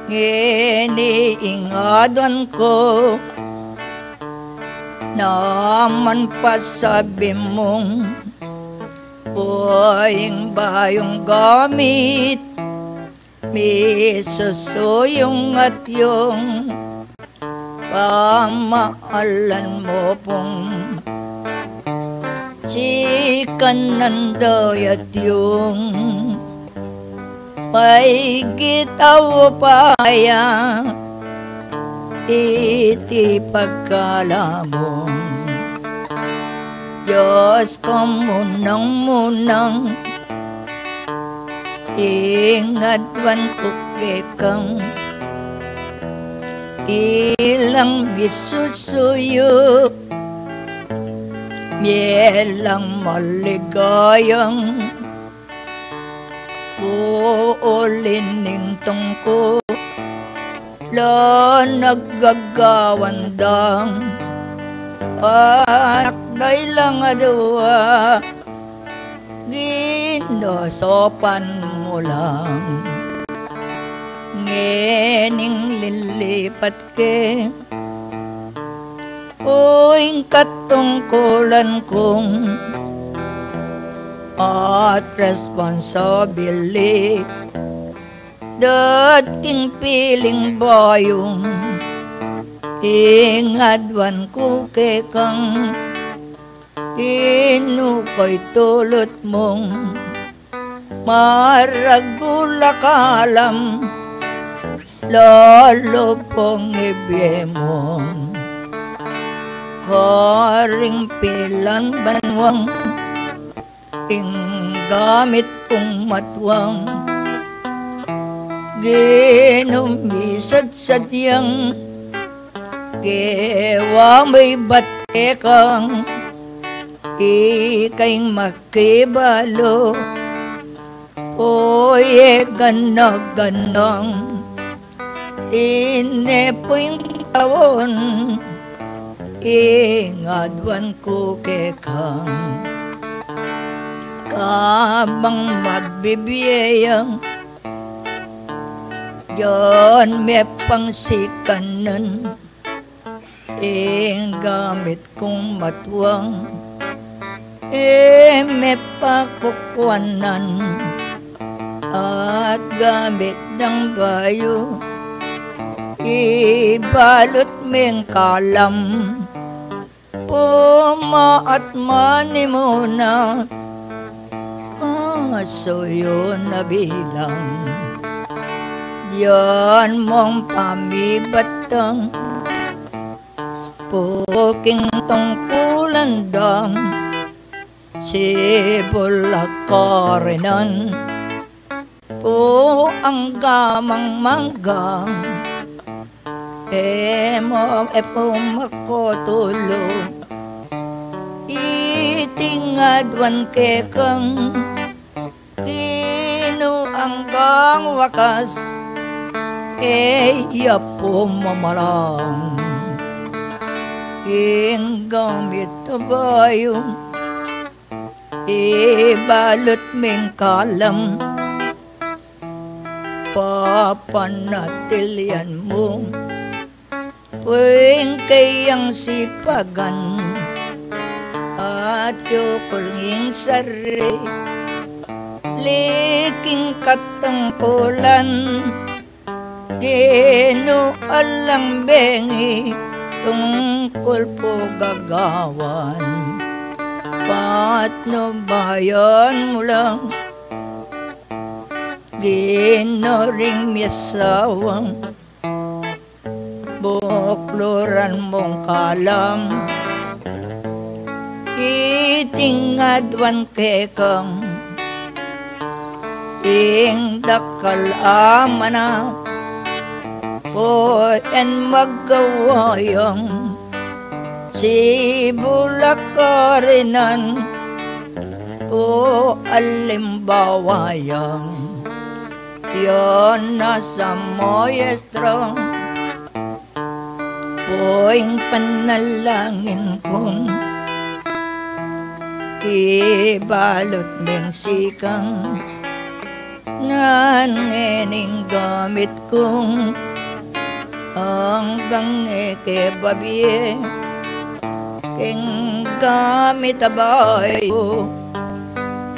Ngeni ing aduan ku, naman pasabi mung, pu ing bayung gamit, misusuyung atiu, pamaalan mu pung sikanan da atiu. Maygit a upaya iti pagkalamung, Dios ku, munang-munang ing aduan ku keka, ilang misusuyu, mie lang maligayang puulining tungkulan, nagagawan dang anak da ilang adua, Ginu, saupan mu lang. Ngening lilipat ke, o ing katungkulan kung at responsabilidad king piling bayung, ing aduan ku keka, Ginu, pu itulut mung maragul a kalam, lalu pung ibie mu karing pilan banuang, ing gamit kung matuang, Ginu, misadyang gewa mu ibat keka, ika ing makibalu, o e gana-ganang tinipu ing taun, ing aduan ku keka, kabang magbibie ya, dinan me pang sikanan, ing gamit kung matuang, e me pakukuanan, at gamit dang bayu, ibalut meng kalam, puma at manimuna, asuyu na bilang, dinan mung pamibatang, pu king tungkulan dang sibul a karinan, pu angga mang manggang, e mu, e pu makutulu iting aduan keka, Ginu, anggang wakas, e ya pumamalang. Ing gamit a bayu, ibalut meng kalam, kapanatilian mu pu ing kayang sipagan, at yukul ing sarili king katangkulan. Ginu, alang bengi tungkul pu gagawan, patnubayan mu lang, Ginu, ring miasawang bukluran mung kalam. Iting aduan kekang ing dakal a manap, o yan magawa yang sibul a karinan, o alimbawa yang yan nasa muestra. Pu ing panalangin kung ibalut ming sikang, nanu ngening gamit kung anggang e ke babie king gamit a bayu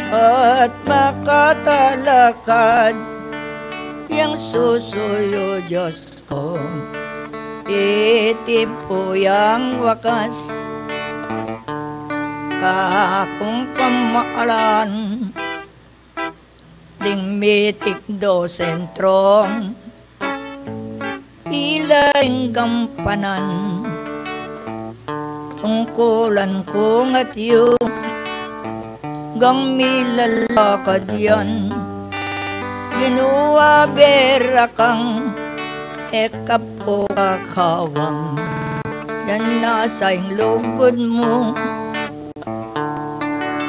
at makatalakad yang susuyu, Dios ku. Iti pu yang wakas kakung pamalan ding mitikdo sentro, ila ing gampanan tungkulan kung atyu gang milalakad yan. Ginu, abera kang e ka pu kakawang, yan nasa ing lugud mu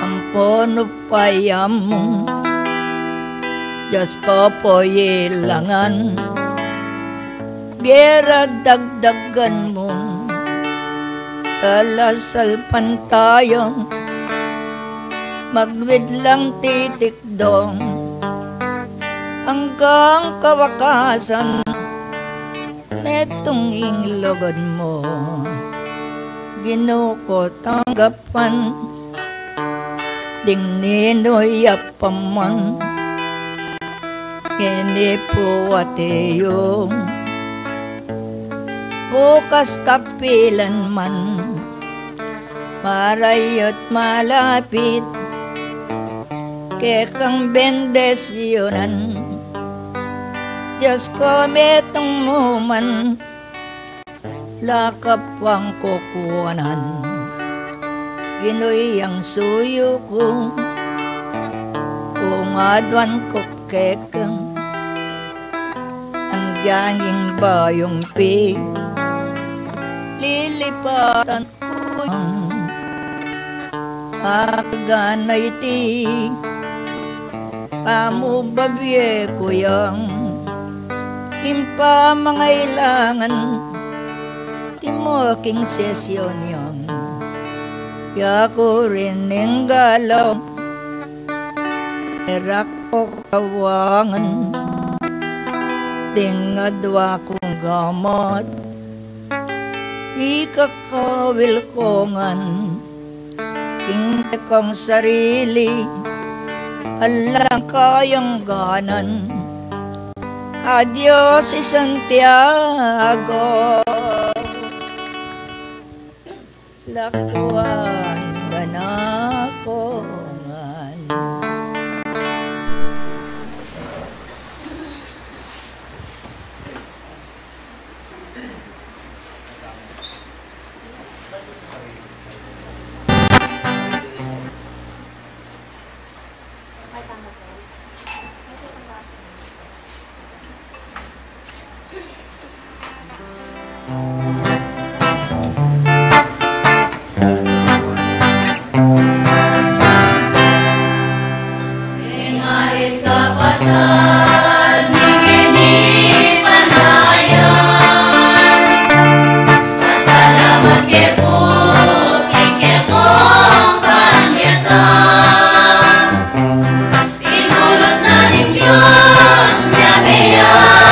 ampon upaya mu. Dios ku pu, ilangan, bie ra dagdagan mu, talasalpantaya, magwid lang titikdo anggang kawakasan. Metung ing lugud mu, Ginu ku, tanggapan ding ninu ya pa man. Ngeni pu, ate yu, bukas tapilan man, marayut malapit kekang bendisyunan. Dios ku, metung mu man, lakap wang kukuanan. Ginu, yang suyu ku, kung aduan ku keka, anggang ing bayung pililipatan ku yang agana iti pamubabie ku yang ing pamangailangan ti mu king sesyon yang. Yaku rin ing galaw, e ra ku kawangan ding adua kung gamat, ikakawil ku ngan king kekang sarili, alang kayang ganan, a Dios, i Santiago, lakuan da na ku ngan. Mengarit kapatad, mingeni pandayan, pasalamat ke pu king kekong panyatang. Inulut na ning Dios, miyabie ya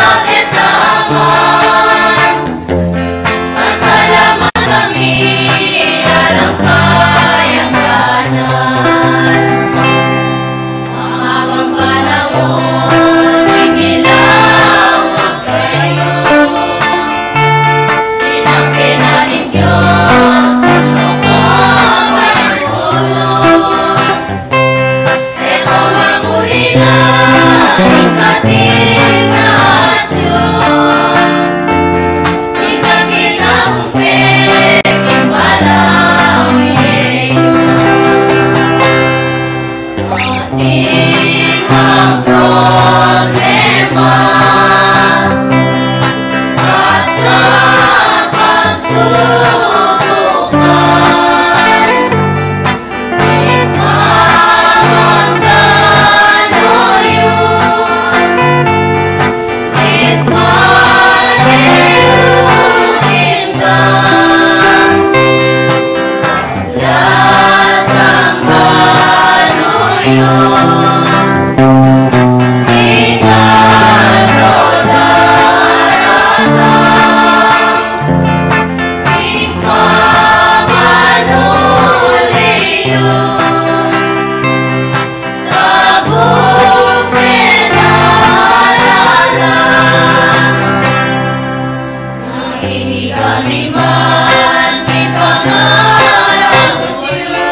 Ini kami man, ipangarap ko yu.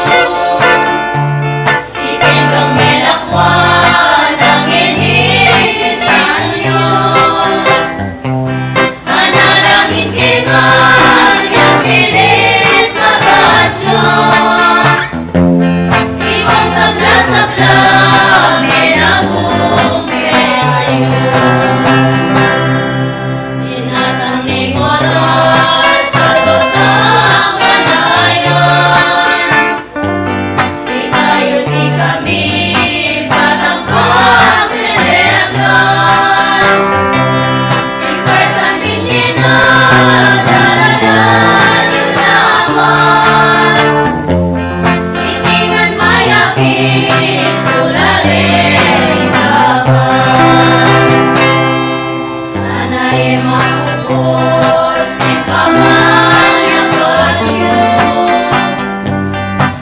Ikeng melakwan, ini sanyu. Manalangin ke ngan, ya pilit mabatyo. Ikong sabla-sabla, menabung kekayu. Dinatang ning oras, sagot ang panayan. Ikayu't ikami, batang pagselebra. Ing pwersa ning Dios, daralan yu naman. Iti ngan mayap ing tula reng laban. Sana e mapupus ing pamanyapat yu.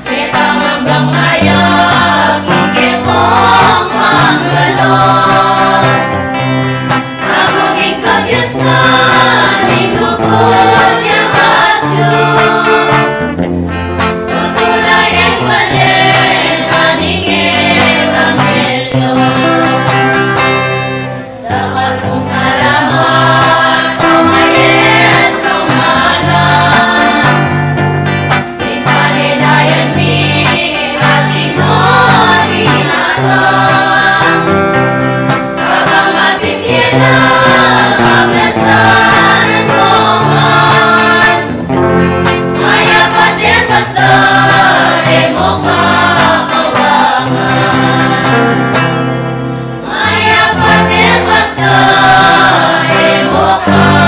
King pamanggang mayap, king kekong panggalon. Agung ing kabius na ning lugud yang atyu. Tutulay ing balen na ning ebanghelyo. Dakal kung salamat, O Maestro Malan. Ing panilayan mi atin o dinatang. Kabang mabibie na, kablasan ko man. Mayap a depot da, e mo kakawangan. Mayap a depot da, e mo kakawangan.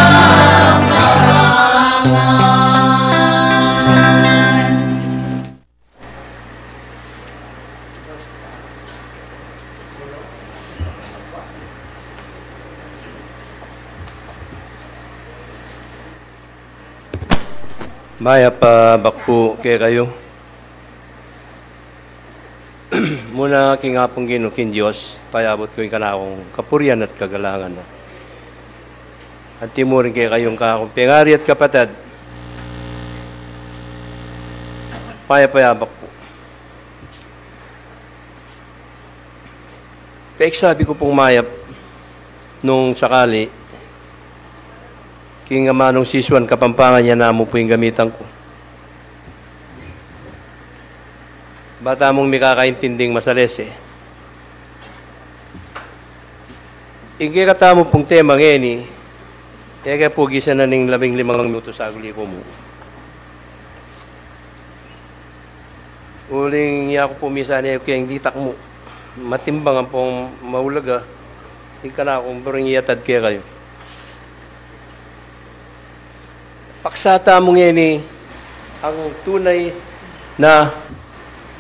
Mayap a abak pu kekayu. Muna king Apung Ginu, king Dios, payabut ku ing kanakung kapurian at kagalangan na. Anti mu rin kekayung kakung pengari at kapatad. Mayap a abak pu. Peksabi ku pung mayap nung sakali, king amanung sisuan Kapampangan ya namu pu ing gamitan ku. Ba tamung mikakaintinding masalese. Ing kekatamu pung tema ngeni, e ke pu gisa na ning labing limang minutu saguli ku mu. Uling yaku pu misan e keng ditak mu. Matimbang ampong maulaga. Ing kanakung buring iyatad kekayu. Paksa tamu ngeni ang tunay na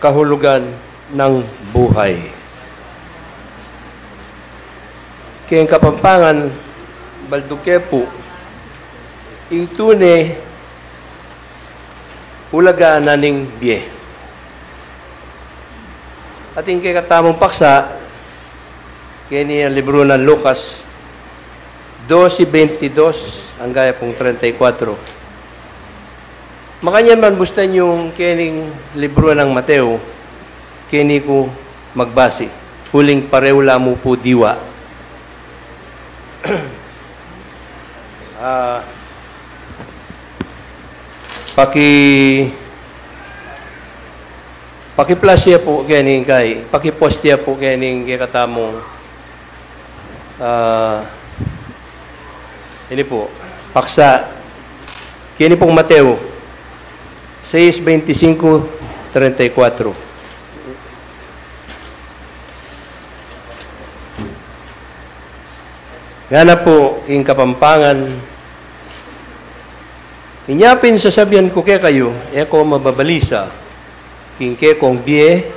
kahulugan ng buhay. Keng Kapampangan, baldug ke pu, ing tune ulaga na ning bie. At ing kekatamung paksa, keni a libru nang Lucas doce veintidos, angga ya pung treinta y cuatro. Makanyan man bustan yung kening libru nang Mateo, keni ku magbasi. Uling pareu la mu pu diwa. Ah, paki, paki-plus ya pu keni kay, paki-post ya pu keni kekatamung, ah, ini pu, paksa, keni pung Mateo seis veinticinco, treinta y cuatro. Ngana pu king Kapampangan, inya pin sasabian ku kekayu, e ko mababalisa king kekong bie,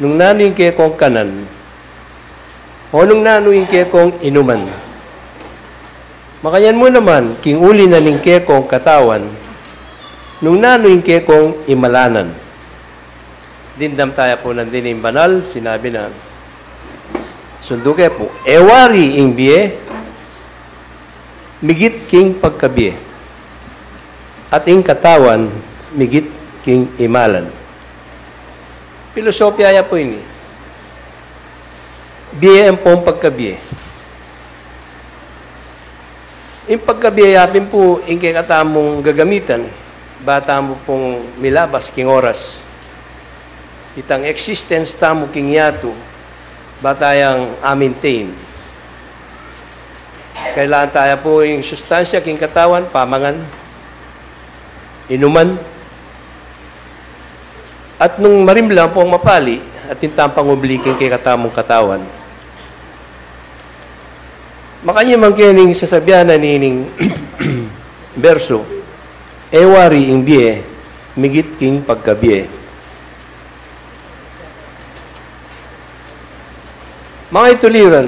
nung nanu ing kekong kanan, o nung nanu ing kekong inuman. Makanyan mu naman, king uli na ning kekong katawan, nung nanu ing kekong imalanan. Dimdam taya pu nandin ing banal, sinabi na, sundu ke pu, e wari ing bie migit king pagkabie. At ing katawan migit king imalan. Pilosopya ya pu ini. Bie ampong pagkabie. Ing pagkabie ya pin pu ing kekatamung gagamitan, ba tamu pung milabas king oras. Itang existence tamu king yatu, ba tayang a-maintain. Kailangan taya pu ing sustansya king katawan, pamangan, inuman, at nung marimla pung mapali, atin tang pangubli king kekatamung katawan. Makanyan man kening sasabian na nining bersu, e wari ing bie migit king pagkabie. Mga ituliran,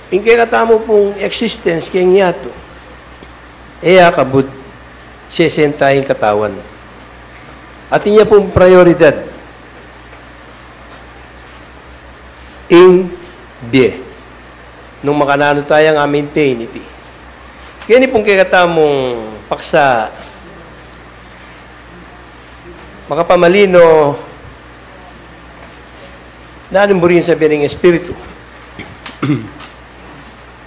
ing kekatamu pung existence keng yatu, e ya kabud sesenta ing katawan. Atin ya pung prioridad ing bie. Nung makananu tayang a-maintain iti. Keni pung kekatamung paksa, makapamalino, nanu ing buri ning sabian ning espiritu?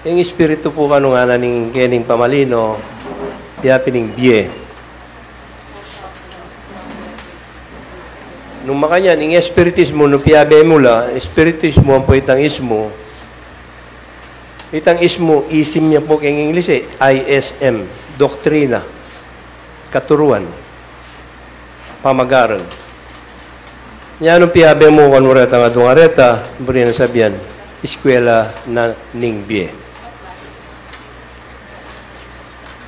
Ing espiritu pu kanu ngana ning kening pamalino, ya pin ing bie. Nung makanyan, ing espiritismu, nung piabe mu la, espiritismu ampo itang ismu, itang ismu, ism ya pu keng Ingles e, I S M, doktrina, katuruan, pamagaran. Nya nung piabe mu kanu retang adwang areta, buri nang sabian, eskwela na ning bie.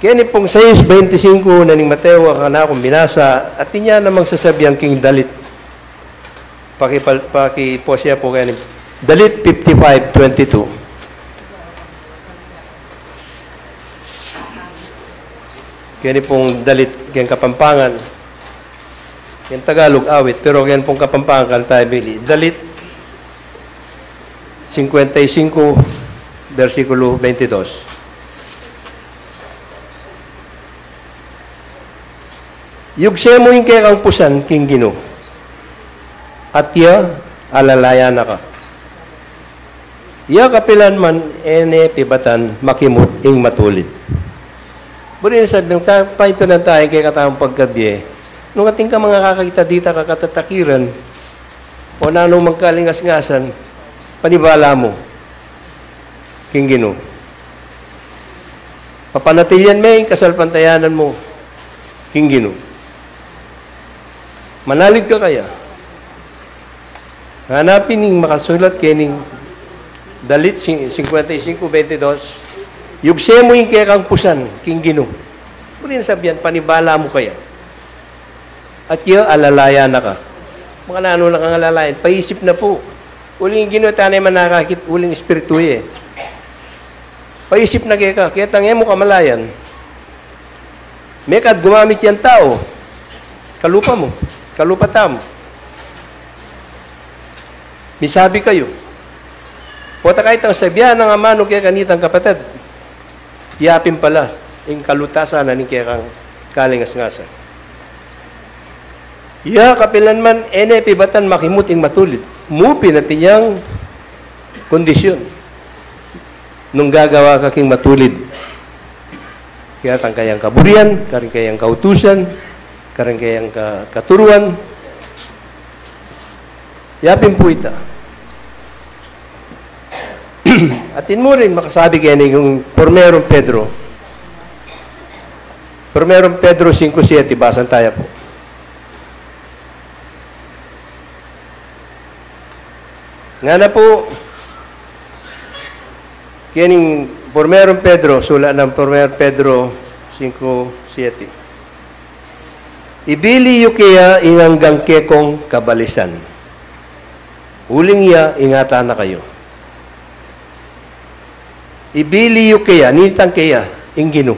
Keni pung sais beinti singku na ning Mateo a kanakung binasa, atin ya namang sasabian king dalit. Paki-, pakiposya pu keni. Dalit fifty-five twenty-two. Keni pung dalit keng Kapampangan. Keng Tagalog, awit, pero keni pung Kapampangan, kanu tamu bili. Dalit singkwenta y singku, bersikulu beintidos. Yugse mu ing kekang pusan king Ginu, at ya alalayan na ka. Ya kapilan man e ne pibatan makimut ing matulid. Buri nang sabian, ta-, paintunan taya ing kekatamung pagkabie. Nung atin kang manga kakakit dita, kakatatakiran, o nanu mang kalingas-ngasan, panibala mu king Ginu. Papanatilian me ing kasalpantayanan mu king Ginu. Manalig ka kaya? Ngana pin ning makasulat kening Dalit sing-, singkwenta y singku beintidos, yugse mu ing kekang pusan king Ginu. Buri nang sabian, panibala mu kaya? At ya alalayan na ka. Makananu na kang alalayan? Paisip na pu. Uling ing Ginu, e tane manakakit uling espiritu ya e. Paisip na keka, ketang e mu kamalayan. Mekad gumamit yang tau, kalupa mu, kalupa tamu. Misabi kayu. Pota kaya itang sabian nang amanu keka nitang kapatad. Ya pin pala ing kalutasan na ning kekang kalingas-ngasan. Ya kapilan man e ne pibatan makimut ing matulid. Mu pin atin yang kondisyun. Nung gagawa ka king matulid, kaya tang kayang kaburian, karing kayang kautusan, karing kayang ka-, katuruan. Ya pin pu ita. Atin mu rin makasabi keni king Primerong Pedro. Primerong Pedro singku siete, basan taya pu. Ngana pu, kening Primerong Pedro, sulat nang Primerong Pedro singku siete. Ibili yu keya ing anggang kekong kabalisan. Uling ya, ingatan na kayu. Ibili yu keya, nitang keya, ing Ginu.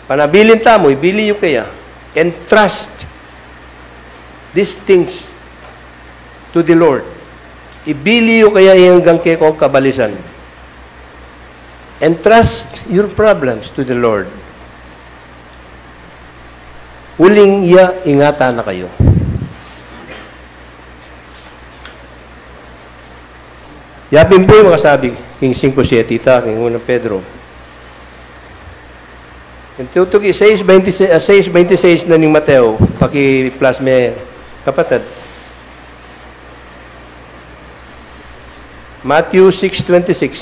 Panabilin tamu, ibili yu keya. Entrust these things to the Lord. Ibili yu keya ing anggang kekong kabalisan. Entrust your problems to the Lord. Uling iya, ingatan na kayu. Yapin pu ing makasabi king singko siete ita, king unang Pedro. Ing tutuki sais twenty-six, ah, sais twenty-six na ning Mateo, paki-plus me, kapatad. Matthew six twenty-six.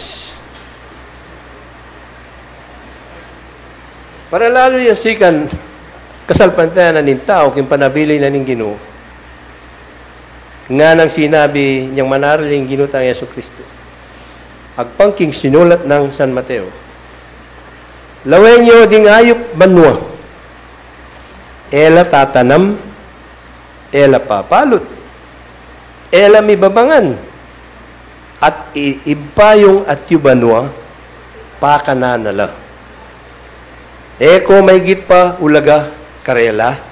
Para lalu yang sikan kasalpantayanan ning tau king panabilin na ning Ginu. Nganang sinabi nang manaril ing Ginu tang Jesucristo, agpang king sinulat nang San Mateo, "Lawen yu ding ayup banua, e la tatanam, e la papalut, e la mibabangan, at i-, Ibpa yung atyu banua, pakanan na la. E ko maigit pa ulaga karela?"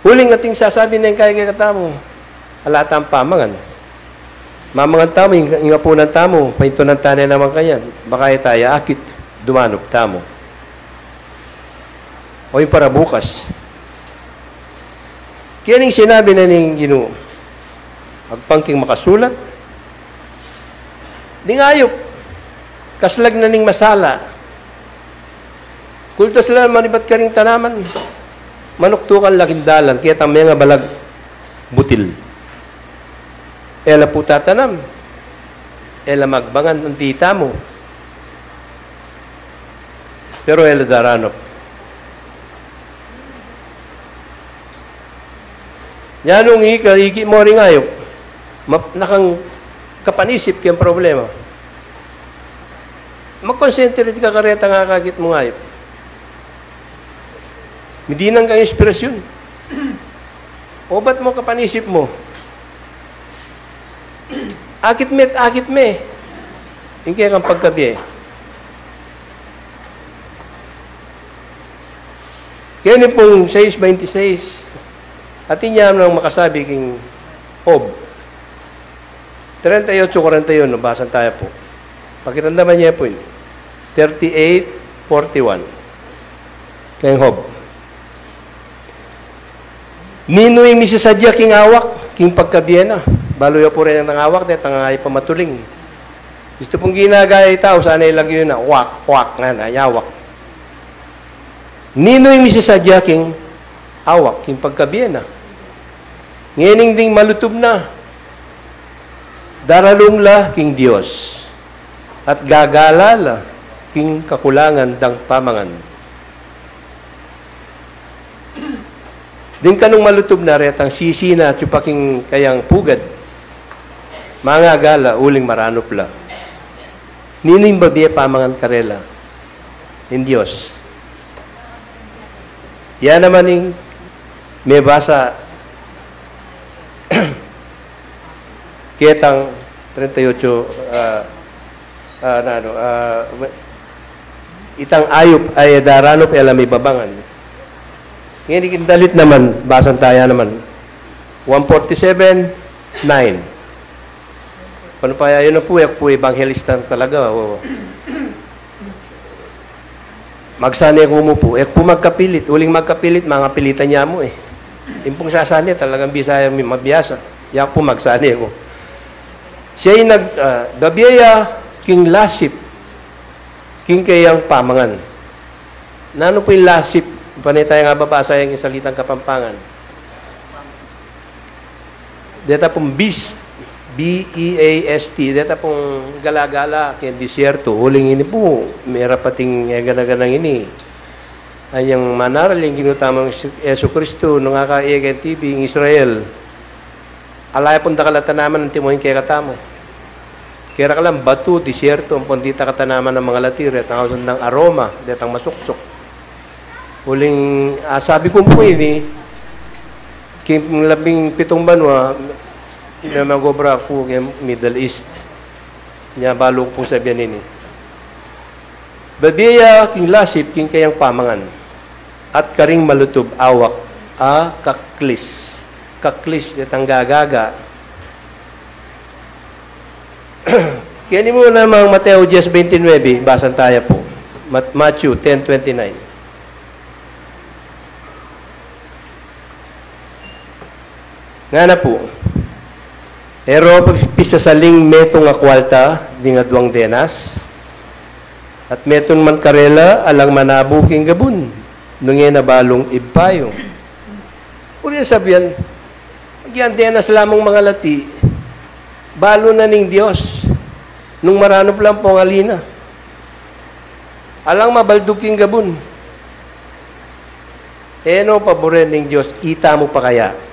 Uling atin sasabi neng kaya kekatamu, ala tang pamangan. Mamangan tamu, ing, ing apunan tamu, paintunan tane naman kanyan. Baka e taya akit, dumanup tamu. O ing para bukas. Kaya ning sinabi na ning Ginu, agpang king makasulat, ding ayup, kaslag na ning masala. Kultas la manibat karing tanaman, manuktukan la king dalan, ketang mengabalag butil. E la pu tatanam, e la magbangan anti tamu. Pero e la daranup. Nanu ing ika, ikit mu ring ayup, map-, nakang kapanisip keng problema. Mag-concentrate ka karetang akakit mung ayup. Midinan kang inspirasyon. Obat mu, kapanisip mu. Akit me, akit me. Ing kekang pagkabie. Keni pung sais twenty-six, atin ya nang makasabi king Job treinta y ocho cuarenta y uno, basan taya pu. Pakiramdaman ye pu ini. Thirty-eight forty-one. Keng Job. Ninu ing misasadya king awak, king pagkabie na? Balu ya pu reng awak, detang ayup a matuling. Istu pung ginagaya ning tau, sana ilagyu na, wak, wak, ngana, ing awak. Ninu ing misasadya king awak, king pagkabie na? Ngening ding malutub na, daralung la king Dios, at gagala la king kakulangan dang pamangan. Ding kanung malutub na, retang sisi na atyu pa king kayang pugad, mangagala uling maranup la. Ninu ing babie pamangan karela? Ing Dios. Ya naman ing mebasa ketang treinta y ocho, ah, ah, na, ano, ah, itang ayup a e daranup, e la mibabangan. Ngeni king dalit naman, basan taya naman. One forty-seven nine. Panu pa ya, yun na pu, e ku pu ebanghelista talaga, o. Magsane ku mu pu, e ku pu magkapilit, uling magkapilit, mangapilitan ya mu e. Ing pung sasane, talagang bisa ya mi-, mabiasa. Ya pu magsane ku. Siya ing nag-, ah, babie ya king lasip, king kayang pamangan. Nanu pu ing lasip? Pane taya nga babasa yang salitang Kapampangan. Deta pung beast, B E A S T, deta pung gala-gala keng disyerto. Uling ini pu, mera pa ting e gana-ganang ini. Anyang manaril ing Ginu tamung Jesu-, Jesucristo, nung akakit keng T V ing Israel, ala ya pung dakal a tanaman antimong kekatamu. Kera ka lang batu, disyerto, ampon ditak a tanaman a mangalati, retang ausan dang aroma, detang masuksuk. Uling, ah, sabi ku pu ini, king labing pitung banua, memag-obra ku keng Middle East. Nya balu ku pung sabian ini. Babie ya king lasip, king kayang pamangan, at karing malutub a awak a kaklis. Kaklis, detang gagaga. Keni mu namang Mateo diez veintinuebe, basan taya pu. Mat-, Matthew ten twenty-nine. Ngana pu, e ro pisasaling metung a kualta ding aduang denas, at metung man karela alang manabu king gabun, nung e na balung ibpa yu. Buri yang sabian, agyang denas la mung mangalati, balu na ning Dios, nung maranup la ampong ali na. Alang mabaldug king gabun. E no paburen ning Dios, ita mu pa kaya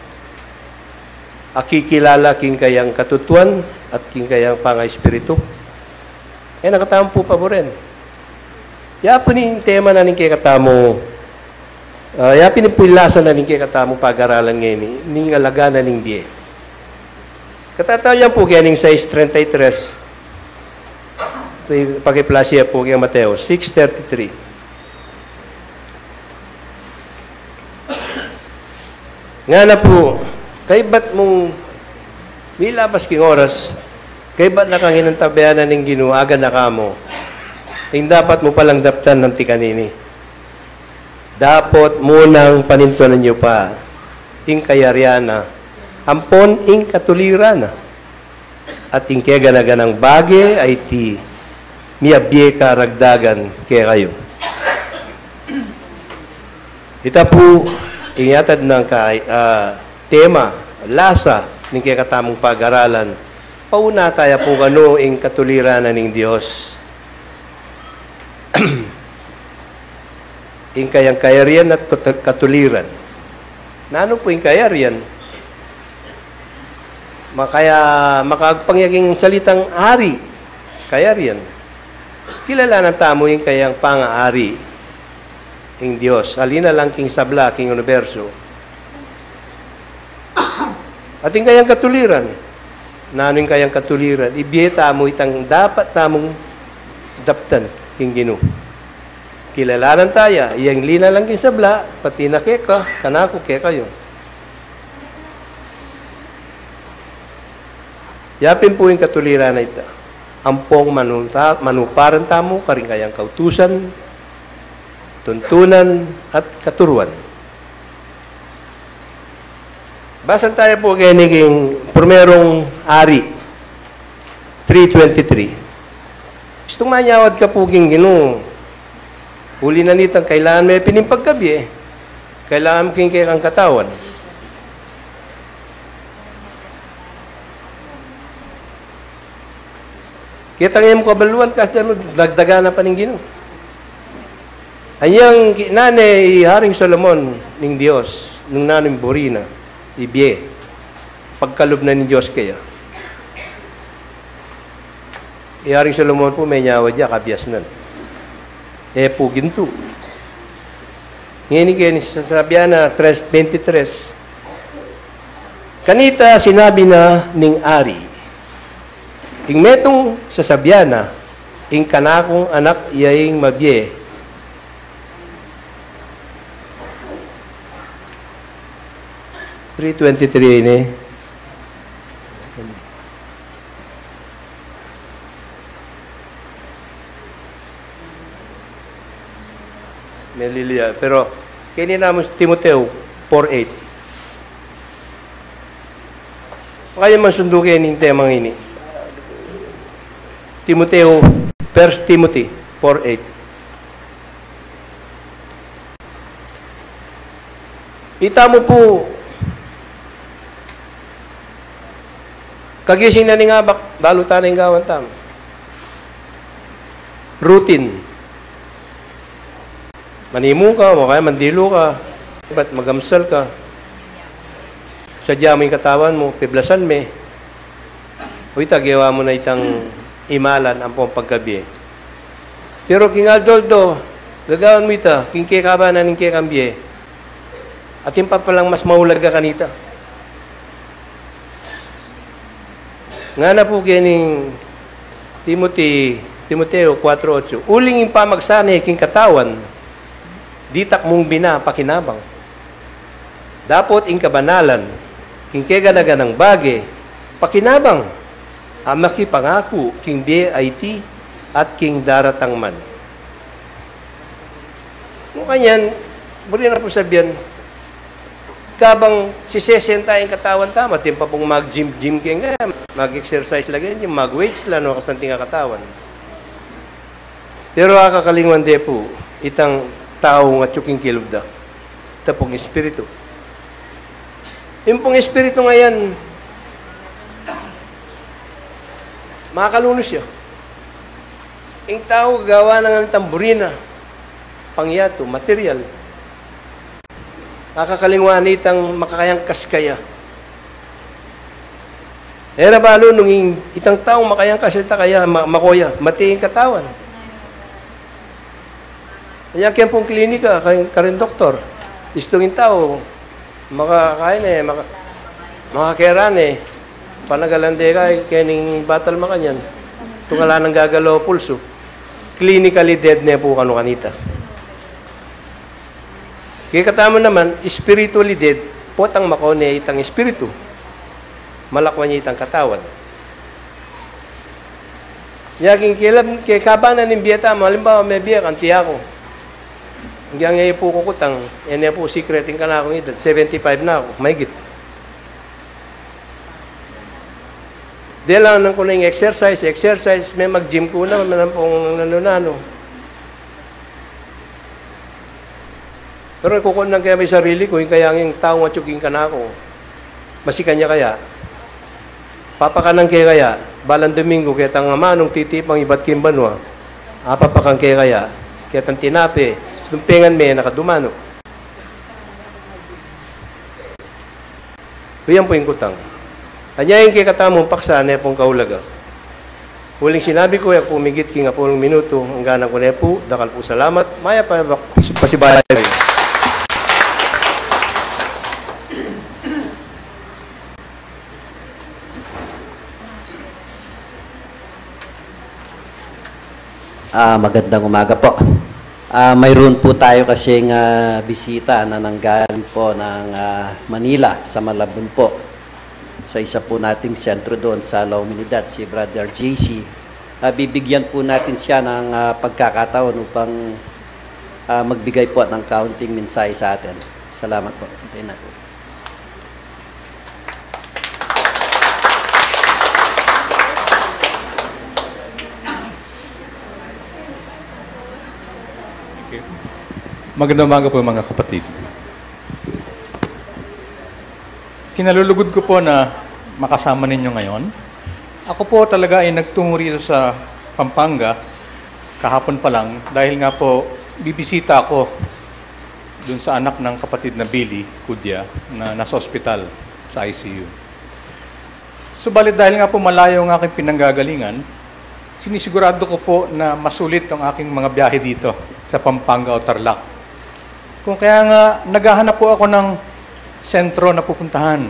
a kikilala king kayang katutuan at king kayang pangaespiritu? E na katamu pu paburen. Ya pu ning tema na ning kekatamu, ah, ya pu ning pulasa na ning kekatamu pagaralan ngeni, ning alaga na ning bie. Katataulian pu keni ning sais treinta y tres. Pakiplas ya pu keng Mateo six thirty-three. Ngana pu, kaybat mung milabas king oras, kaybat na kang inantabayanan ning Ginu, aga na ka mu. Ing dapat mu palang daptan anti kanini. Dapot munang panintunan yu pa ing kayarian na, ampon ing katuliran na, at ing keganaganang bage a iti miyabie karagdagan kekayu. Ita pu ing yatad nang ka-, ah, tema, lasa ning kekatamung pagaralan. Pauna taya pu kanu ing katuliran na ning Dios. Ing kayang kayarian at kat-, katuliran. Nanu pu ing kayarian? Makaya, makagpang ya king salitang ari, kayarian. Kilalanan tamu ing kayang pangaari, ing Dios. Ali na lang king sabla, king uniberso. At ing kayang katuliran. Nanu ing kayang katuliran? Ibie tamu itang dapat tamung daptan king Ginu. Kilalanan taya, iyang ali na lang king sabla, pati na keka, kanaku, kekayu. Ya pin pu ing katuliran a ita. Ampong manunta-, manuparan tamu karing kayang kautusan, tuntunan, at katuruan. Basan taya pu keni king Primerong Ari three twenty-three. Istung manyawad ka pu king Ginu, uli na nitang kailangan me pin ing pagkabie, kailangan mu king kekang katawan. Ketang e mu kabaluan, kasi dagdagan na pa ning Ginu. Anyang kinane i Haring Solomon ning Dios, nung nanu ing buri na, ibie, pagkalub na ning Dios keya. I Haring Solomon pu, menyawad ya, kabiasnan. E pu gintu. Ngeni keni sasabian na, tres veintitrés. Kanita sinabi na ning ari, ing metung sasabian na, ing kanakung anak ya ing mabie. Three twenty-three ini. Melilia. Pero, keni namu Timoteo four eight. Kaya masundu keni ing temang ini. Timoteo, First Timothy four eight. Ita mu pu, kagising na ning abak, balu ta na ing gawan tamu. Routine. Manimu ka, o kaya mandilu ka, ibat magamsal ka. Sadya mu ing katawan mu, piblasan me. O ita, gewa mu na itang imalan ampong pagkabie. Pero king aldo-aldo, gagawan mu ita, king kekaban na ning kekang bie. Atin pa palang mas maulaga kanita. Ngana pu keni ning Timothy, Timoteo four eight, uling ing pamagsane king katawan, ditak mung bina pakinabang. Dapot ing kabanalan, king keganaganang bage, pakinabang, a makipangaku king bie a iti at king daratang man. Nung kanyan, buri na pu sabian, Kabang sisesen ta ing katawan ta, atin pa pung mag-gym-gym keng kaya, mag-exercise la keng gym, mag-weights la, no, kasanting a katawan. Pero akakalingwan de pu, itang tau nga atyu king kilub da, ita pung espiritu. Ing pung espiritu nga yan, makalunus ya. Ing tau, gawa na nga ning tamburina, pangyatu, material. Akakalingwan itang makayangkas kaya. E na balu nung ing, itang tau makayangkas ita kaya, ma-, mako ya, mate ing katawan. Anya keng pung klinika, keng, karing doktor. Istung ing tau, makakain e, maka-, makakeran e. Panagalan de ka, kening batal makanyan. Tung ala nang gagalaw pulsu. Clinically dead ne pu kanu kanita. Kekatamu naman, spiritually dead, potang mako ne itang espiritu. Malakwan ya itang katawan. Ya king kilab, kekabanan ning bie tamu, alimbawa, mebie ka, anti aku. Agyang e pu ku kutang, e ne pu secret ing kanakung edad, seventy-five na ku, mahigit. Delangan ku na ing exercise, exercise, me mag-gym ku na, me na pung nanu-nanu. Pero kukunan ke ya ing sarili ku, ing kaya ing tau nga atyu king kanaku. Masikan ya kaya? Papakanan ke kaya? Balang Domingo, ketang amanung titipang ibat king banua. Apapakan ke kaya? Ketang tinape, dumpengan me, nakadumanu. Uyan pu ing kutang. Anya ing kekatamung paksa, ne pung kaulaga. Uling sinabi ku, e ku pu migit king apulung minutu, angganan ku ne pu, dakal pung salamat, mayap a pas-, pasibayan. Ah, magandang umaga po. Ah, mayroon po tayo kasing, ah, bisita na nanggaling po ng, ah, Manila, sa Malabon po. Sa isa po nating sentro doon sa La Humanidad, si Brother J C. Ah, bibigyan po natin siya ng, ah, pagkakataon upang, ah, magbigay po ng kaunting mensahe sa atin. Salamat po. Hintayin na po. Magandang umaga po, mga kapatid. Kinalulugod ko po na makasama ninyo ngayon. Ako po talaga ay nagtungo rito sa Pampanga kahapon pa lang dahil nga po bibisita ako dun sa anak ng kapatid na Billy Cudya na nasa ospital sa I C U. Subalit dahil nga po malayo ang aking pinanggagalingan, sinisigurado ko po na masulit ang aking mga biyahe dito sa Pampanga o Tarlac. Kung kaya nga, naghahanap po ako ng sentro na pupuntahan.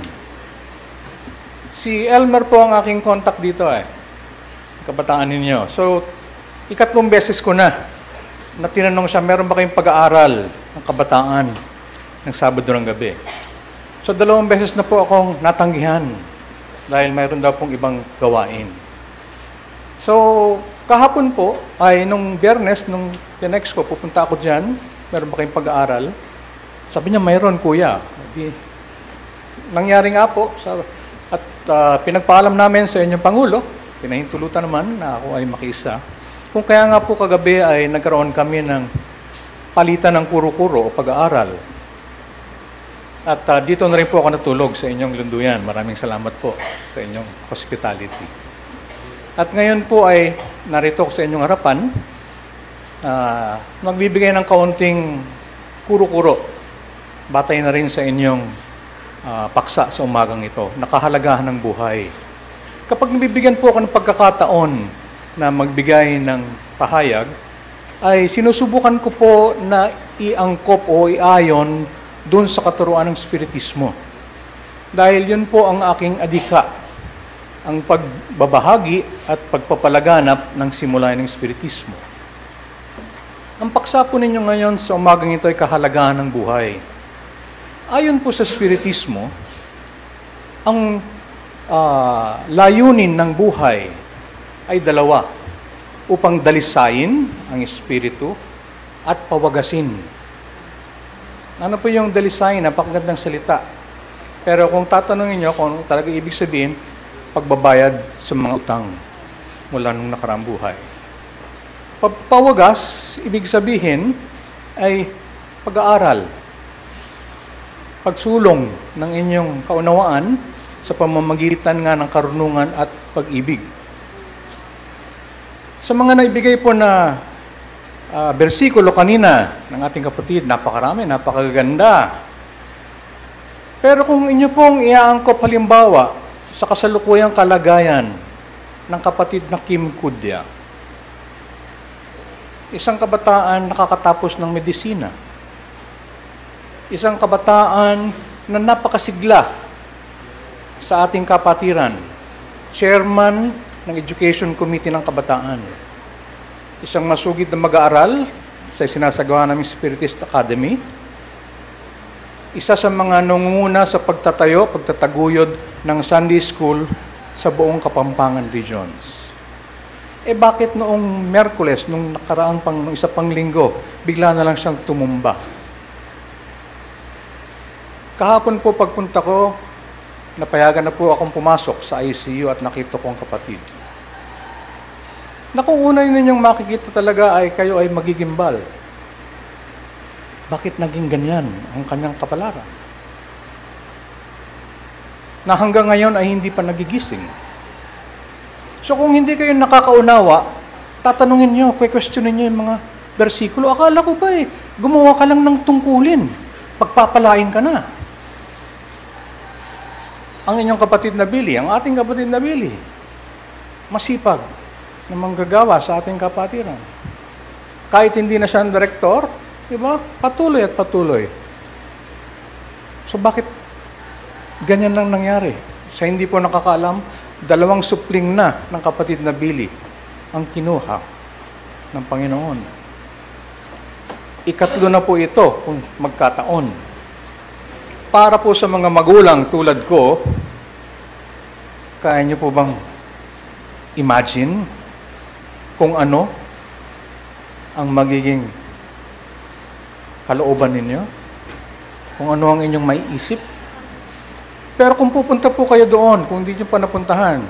Si Elmer po ang aking contact dito eh. Kabataan ninyo. So, ikatlong beses ko na na tinanong siya, "Meron ba kayong pag-aaral ng kabataan ng Sabado ng gabi?" So, dalawang beses na po akong natanggihan dahil mayroon daw pong ibang gawain. So, kahapon po, ay nung Biyernes, nung tinext ko, "Pupunta ako diyan, meron ba kayong pag-aaral?" Sabi niya, "Mayroon, kuya." Di, nangyari nga po, sa, at, ah, pinagpaalam namin sa inyong Pangulo, pinahintulutan naman na ako ay makiisa. Kung kaya nga po kagabi ay nagkaroon kami ng palitan ng kuro-kuro o pag-aaral. At, ah, dito na rin po ako natulog sa inyong lunduyan. Maraming salamat po sa inyong hospitality. At ngayon po ay narito ako sa inyong harapan. Ah, magbibigay ng kaunting kuro-kuro. Batay na rin sa inyong, ah, paksa sa umagang ito, na kahalagahan ng buhay. Kapag nabibigyan po ako ng pagkakataon na magbigay ng pahayag, ay sinusubukan ko po na iangkop o iayon dun sa katuruan ng Espiritismo. Dahil yun po ang aking adika, ang pagbabahagi at pagpapalaganap ng simula ng Espiritismo. Ang paksa po ninyo ngayon sa umagang ito ay kahalagahan ng buhay. Ayon po sa Espiritismo, ang, ah, layunin ng buhay ay dalawa, upang dalisayin ang espiritu at pawagasin. Ano po yung dalisay? Napakagandang salita. Pero kung tatanungin nyo kung ano talaga ibig sabihin, pagbabayad sa mga utang mula nung nakaraang buhay. Pa-, pawagas, ibig sabihin ay pag-aaral, pagsulong ng inyong kaunawaan sa pamamagitan nga ng karunungan at pag-ibig. Sa mga naibigay po na, ah, bersikulo kanina ng ating kapatid, napakarami, napakaganda. Pero kung inyo pong iaangkop halimbawa sa kasalukuyang kalagayan ng kapatid na Kim Cudya, isang kabataan nakakatapos ng medisina, isang kabataan na napakasigla sa ating kapatiran, chairman ng Education Committee ng Kabataan, isang masugid na mag-aaral sa sinasagawa naming Spiritist Academy, isa sa mga nangunguna sa pagtatayo, pagtataguyod ng Sunday School sa buong Kapampangan Regions. Eh, bakit noong Miyerkules, nung nakaraang pang, nung isa pang linggo, bigla na lang siyang tumumba? Kahapon po pagpunta ko, napayagan na po akong pumasok sa I C U at nakita ko ang kapatid. Na kung una ninyong makikita talaga ay kayo ay magigimbal. Bakit naging ganyan ang kanyang kapalaran? Na hanggang ngayon ay hindi pa nagigising. So kung hindi kayo nakakaunawa, tatanungin nyo, kwe-questionin nyo yung mga bersikulo. Akala ko ba eh, gumawa ka lang ng tungkulin, pagpapalain ka na. Ang inyong kapatid na Billy, ang ating kapatid na Billy, masipag na manggagawa sa ating kapatiran. Kahit hindi na siya ang direktor, di ba? Patuloy at patuloy. So bakit ganyan lang nangyari? Sa hindi po nakakaalam, dalawang supling na ng kapatid na Billy ang kinuha ng Panginoon. Ikatlo na po ito kung magkataon. Para po sa mga magulang tulad ko, kaya niyo po bang imagine kung ano ang magiging kalooban ninyo? Kung ano ang inyong maiisip? Pero kung pupunta po kayo doon, kung hindi nyo pa napuntahan,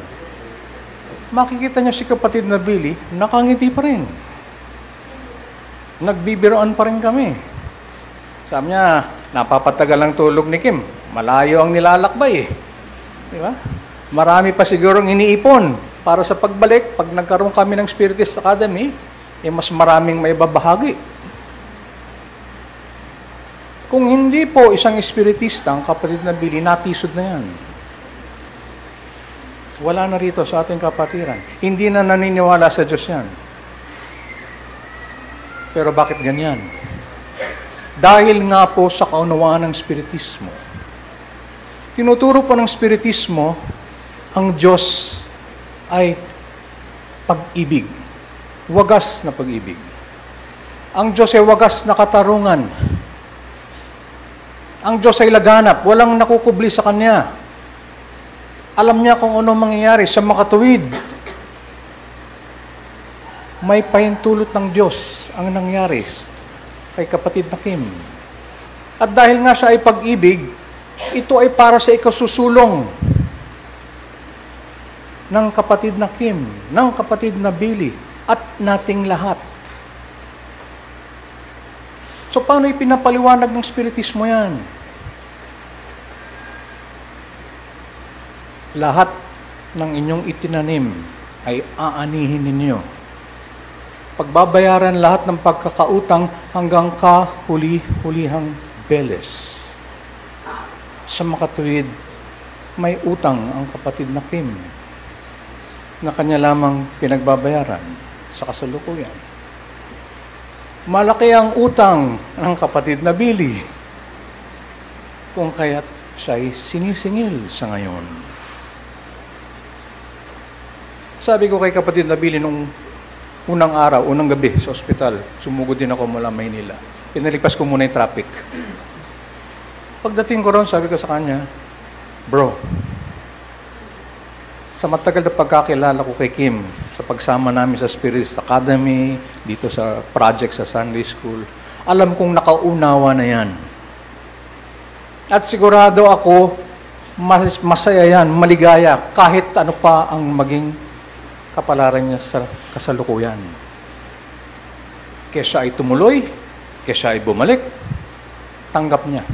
makikita nyo si kapatid na Billy, nakangiti pa rin. Nagbibiroan pa rin kami. Sabi niya, napapatagal ang tulog ni Kim. Malayo ang nilalakbay eh. Di ba? Marami pa sigurong iniipon para sa pagbalik. Pag nagkaroon kami ng Spiritist Academy, eh, mas maraming maibabahagi. Kung hindi po isang espiritista ang kapatid na Billy, natisod na yan. Wala na rito sa ating kapatiran. Hindi na naniniwala sa Diyos yan. Pero bakit ganyan? Dahil nga po sa kaunawaan ng Espiritismo. Tinuturo po ng Espiritismo, ang Diyos ay pag-ibig. Wagas na pag-ibig. Ang Diyos ay wagas na katarungan. Ang Diyos ay laganap, walang nakukubli sa Kanya. Alam niya kung ano mangyayari sa makatuwid. May pahintulot ng Diyos ang nangyari kay kapatid na Kim. At dahil nga siya ay pag-ibig, ito ay para sa ikasusulong ng kapatid na Kim, ng kapatid na Billy, at nating lahat. So, paano ipinapaliwanag ng Espiritismo yan? Lahat ng inyong itinanim ay aanihin ninyo. Pagbabayaran lahat ng pagkakautang hanggang kahuli-hulihang beles. Sa makatuwid, may utang ang kapatid na Kim na kanya lamang pinagbabayaran sa kasalukuyan. Malaki ang utang ng kapatid na Billy, kung kaya't siya'y sinisingil sa ngayon. Sabi ko kay kapatid na Billy nung unang araw, unang gabi sa ospital, sumugod din ako mula Maynila. Pinalipas ko muna yung traffic. Pagdating ko ron, sabi ko sa kanya, "Bro, sa matagal na pagkakilala ko kay Kim, sa pagsama namin sa Spiritist Academy, dito sa project sa Sunday School, alam kong nakaunawa na yan At sigurado ako, mas-, masaya yan, maligaya, kahit ano pa ang maging kapalaran niya sa kasalukuyan. Kaya siya ay tumuloy, kaya siya ay bumalik, tanggap niya.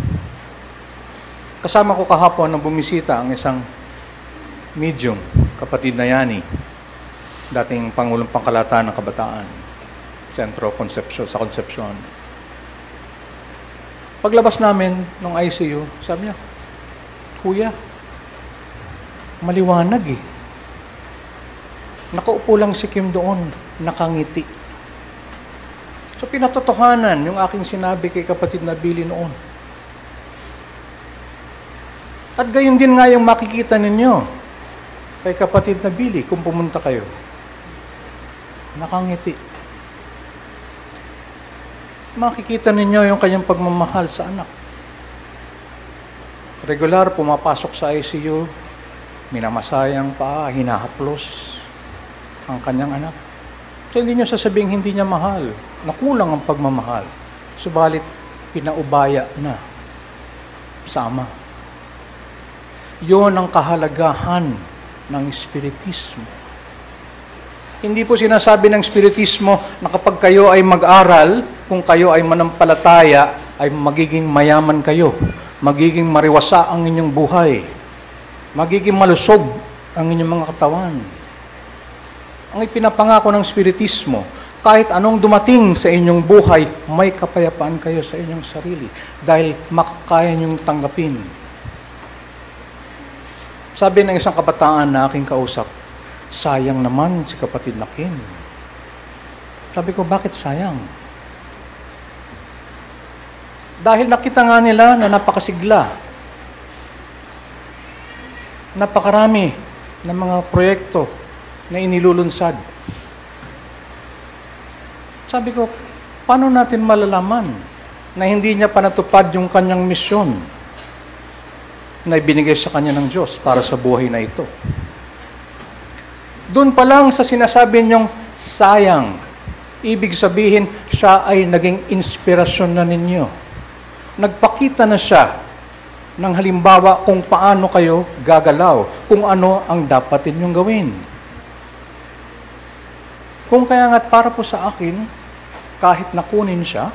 Kasama ko kahapon na bumisita ang isang medium, kapatid na Yani, dating Pangulong Pangkalahatan ng Kabataan, Sentro Concepcion, sa Concepcion. Paglabas namin nung I C U, sabi niya, "Kuya, maliwanag eh. Nakaupo lang si Kim doon, nakangiti." So, pinatotohanan yung aking sinabi kay kapatid na Billy noon. At gayon din nga yung makikita ninyo kay kapatid na Billy kung pumunta kayo. Nakangiti. Makikita ninyo yung kanyang pagmamahal sa anak. Regular, pumapasok sa I C U, minamasaya ang paa, hinahaplos ang kanyang anak. So, hindi niyo sasabing hindi niya mahal, na kulang ang pagmamahal. Subalit, pinaubaya na sa ama. Yun ang kahalagahan ng espiritismo. Hindi po sinasabi ng espiritismo na kapag kayo ay mag-aral, kung kayo ay manampalataya, ay magiging mayaman kayo, magiging mariwasa ang inyong buhay, magiging malusog ang inyong mga katawan. Ang ipinapangako ng espiritismo, kahit anong dumating sa inyong buhay, may kapayapaan kayo sa inyong sarili dahil makakaya niyong tanggapin. Sabi ng isang kabataan na aking kausap, "Sayang naman si kapatid na Kim." Sabi ko, "Bakit sayang?" Dahil nakita nga nila na napakasigla, napakarami ng mga proyekto na inilulunsad. Sabi ko, "Paano natin malalaman na hindi niya pa natupad yung kanyang misyon na ibinigay sa kanya ng Diyos para sa buhay na ito?" Doon pa lang sa sinasabi niyong sayang, ibig sabihin, siya ay naging inspirasyon na ninyo. Nagpakita na siya ng halimbawa kung paano kayo gagalaw, kung ano ang dapat ninyong gawin. Kung kaya nga't para po sa akin, kahit na kunin siya,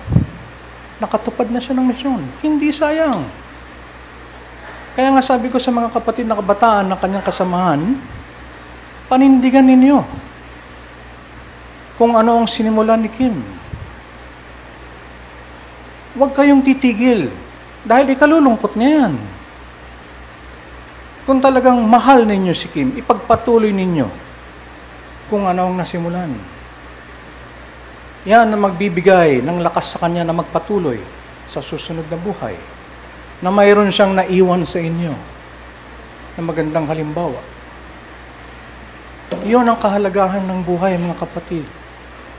nakatupad na siya ng misyon. Hindi sayang. Kaya nga sabi ko sa mga kapatid na kabataan na kanyang kasamahan, panindigan ninyo kung ano ang sinimulan ni Kim. Huwag kayong titigil dahil ikalulungkot niya yan. Kung talagang mahal ninyo si Kim, ipagpatuloy ninyo kung ano ang nasimulan. Yan ang magbibigay ng lakas sa kanya na magpatuloy sa susunod na buhay, na mayroon siyang naiwan sa inyo na magandang halimbawa. Iyon ang kahalagahan ng buhay, mga kapatid.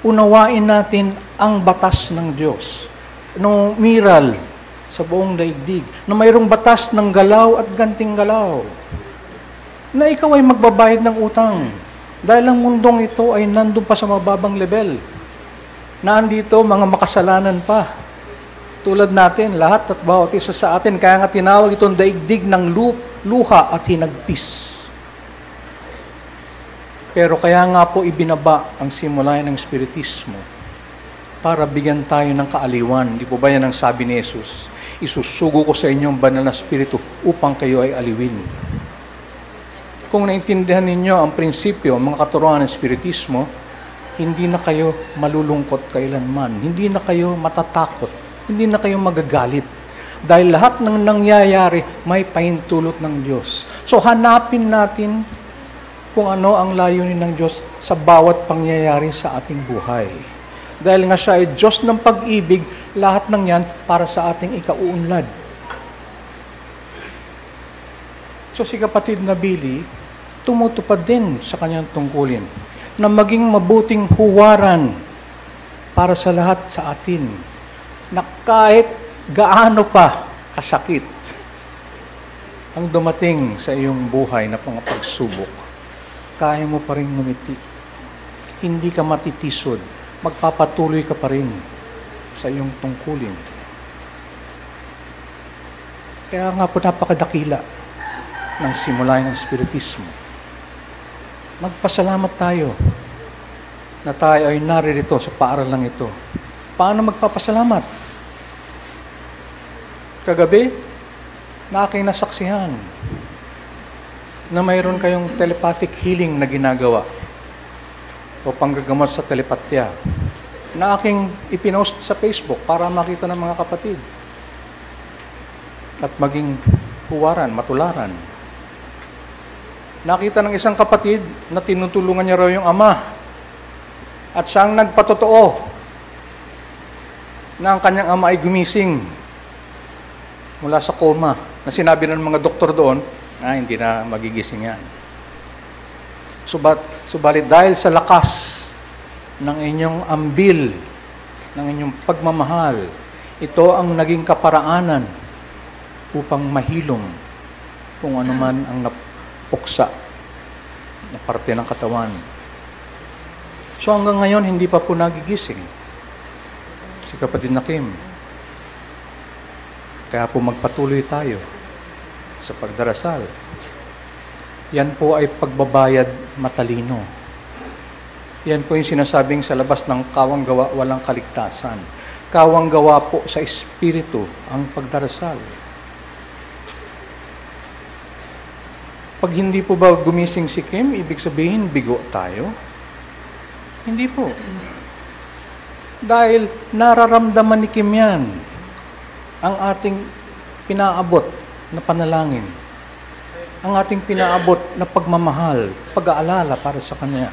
Unawain natin ang batas ng Diyos na umiral sa buong daigdig, na mayroong batas ng galaw at ganting galaw, na ikaw ay magbabayad ng utang. Dahil ang mundong ito ay nandun pa sa mababang level. Nandito, mga makasalanan pa. Tulad natin, lahat at bawat isa sa atin. Kaya nga tinawag itong daigdig ng lu-, luha at hinagpis. Pero kaya nga po ibinaba ang simulayan ng Espiritismo para bigyan tayo ng kaaliwan. Di po ba yan ang sabi ni Jesus? "Isusugo ko sa inyo ang banal na Espiritu upang kayo ay aliwin." Kung naintindihan ninyo ang prinsipyo, mga katuruan ng Espiritismo, hindi na kayo malulungkot kailanman, hindi na kayo matatakot, hindi na kayo magagalit. Dahil lahat ng nangyayari may pahintulot ng Diyos. So, hanapin natin kung ano ang layunin ng Diyos sa bawat pangyayari sa ating buhay. Dahil nga siya ay Diyos ng pag-ibig, lahat ng yan para sa ating ikauunlad. So, si kapatid na Billy, tumutupad din sa kanyang tungkulin na maging mabuting huwaran para sa lahat sa atin, na kahit gaano pa kasakit ang dumating sa iyong buhay na mga pagsubok, kaya mo pa rin ngumiti. Hindi ka matitisod. Magpapatuloy ka pa rin sa iyong tungkulin. Kaya nga po napakadakila ng simula ng Espiritismo. Magpasalamat tayo na tayo ay naririto sa paaralang ito. Paano magpapasalamat? Kagabi, na aking nasaksihan na mayroon kayong telepathic healing na ginagawa o panggagamot sa telepatya na aking ipinost sa Facebook para makita ng mga kapatid at maging huwaran, matularan. Nakita ng isang kapatid na tinutulungan niya raw yung ama at siyang nagpatotoo na ang kanyang ama ay gumising mula sa coma na sinabi ng mga doktor doon, "Ah, hindi na magigising yan." Subat, subalit dahil sa lakas ng inyong ambil, ng inyong pagmamahal, ito ang naging kaparaanan upang mahilom kung anuman ang napuksa na parte ng katawan. So hanggang ngayon, hindi pa po nagigising si kapatid na Kim. Kaya po magpatuloy tayo sa pagdarasal. Yan po ay pagbabayad matalino. Yan po yung sinasabing sa labas ng kawang gawa, walang kaligtasan. Kawang gawa po sa espiritu ang pagdarasal. Pag hindi po ba gumising si Kim, ibig sabihin bigo tayo? Hindi po. Dahil nararamdaman ni Kim yan, ang ating pinaabot na panalangin, ang ating pinaabot na pagmamahal, pag-aalala para sa kanya.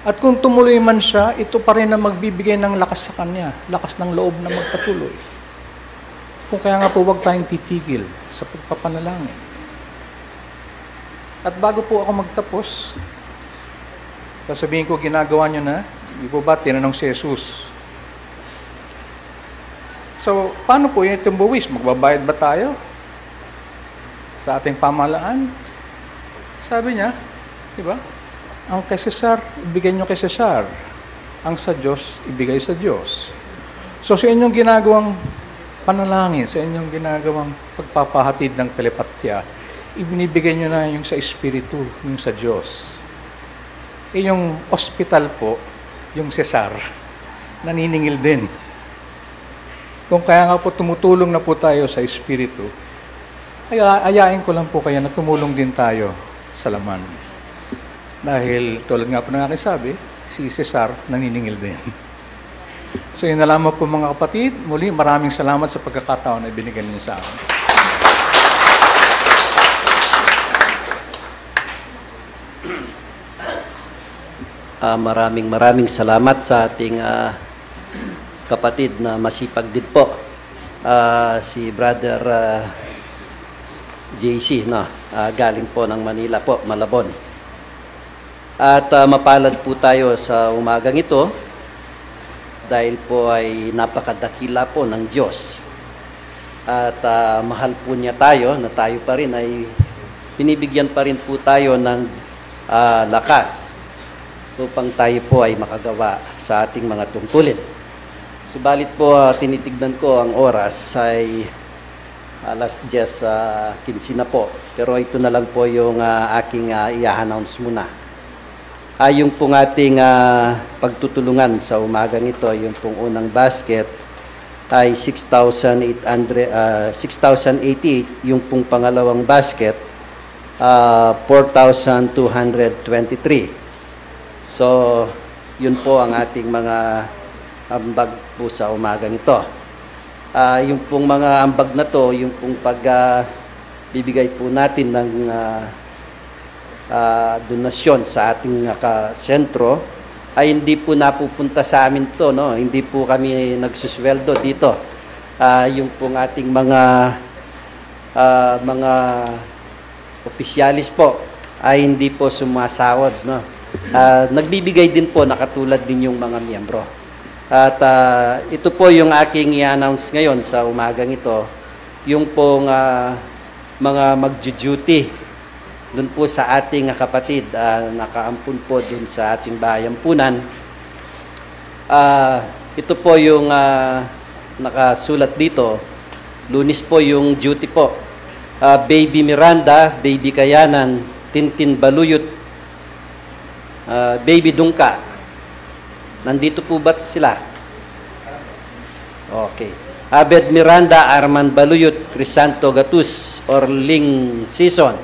At kung tumuloy man siya, ito pa rin ang magbibigay ng lakas sa kanya, lakas ng loob na magpatuloy. Kung kaya nga po, huwag tayong titigil sa pagpapanalangin. At bago po ako magtapos, sasabihin ko, "Ginagawa niyo na?" Di po ba tinanong si Jesus? So, paano po yung itong buwis? Magbabayad ba tayo sa ating pamahalaan? Sabi niya, di ba? "Ang kay Cesar, ibigay niyo kay Cesar. Ang sa Diyos, ibigay sa Diyos." So, sa inyong ginagawang panalangin, sa inyong ginagawang pagpapahatid ng telepatya, ibinibigay niyo na yung sa Espiritu, yung sa Diyos. Eh, yung ospital po, yung Cesar, naniningil din. Kung kaya nga po tumutulong na po tayo sa Espiritu, aya-, ayain ko lang po kaya na tumulong din tayo sa laman. Dahil tulad nga po ng aking sabi, si Cesar naniningil din. So, yun na lamang po, mga kapatid. Muli, maraming salamat sa pagkakataon na ibinigay niyo sa akin. Ah, maraming, maraming salamat sa ating, ah, kapatid na masipag din po, ah, si Brother, ah, J C, no? Ah, galing po ng Manila po, Malabon. At, ah, mapalad po tayo sa umagang ito dahil po ay napakadakila po ng Diyos. At, ah, mahal po niya tayo, na tayo pa rin ay binibigyan pa rin po tayo ng, ah, lakas upang tayo po ay makagawa sa ating mga tungkulin. Subalit po, ah, tinitignan ko ang oras ay alas dyes, ah, kinse na po. Pero ito na lang po yung, ah, aking, ah, i-announce muna. Ah, yung pong ating, ah, pagtutulungan sa umagang ito, yung pong unang basket ay six thousand eight hundred, ah, six thousand eighty-eight, yung pong pangalawang basket, ah, four thousand two hundred twenty-three. So, yun po ang ating mga ambag po sa umagang ito. Ah, yung pong mga ambag na to, yung pong pag, ah, bibigay po natin ng, ah, ah, donasyon sa ating, ah, ka-, sentro, ay hindi po napupunta sa amin to, no? Hindi po kami nagsusweldo dito. Ah, yung pong ating mga, ah, mga opisyalis po ay hindi po sumasahod, no? Ah, nagbibigay din po na katulad ninyong mga miyembro. At, ah, ito po yung aking i-announce ngayon sa umagang ito, yung pong, ah, mga magju-duty dun po sa ating kapatid, ah, nakaampun po dun sa ating bayampunan. Ah, ito po yung, ah, nakasulat dito. Lunes po yung duty po. Ah, Baby Miranda, Baby Kayanan, Tintin Baluyut, ah, Baby Dungka. Nandito po ba sila? Okay. Abed Miranda, Arman Baluyut, Crisanto Gatus, Orling Sison.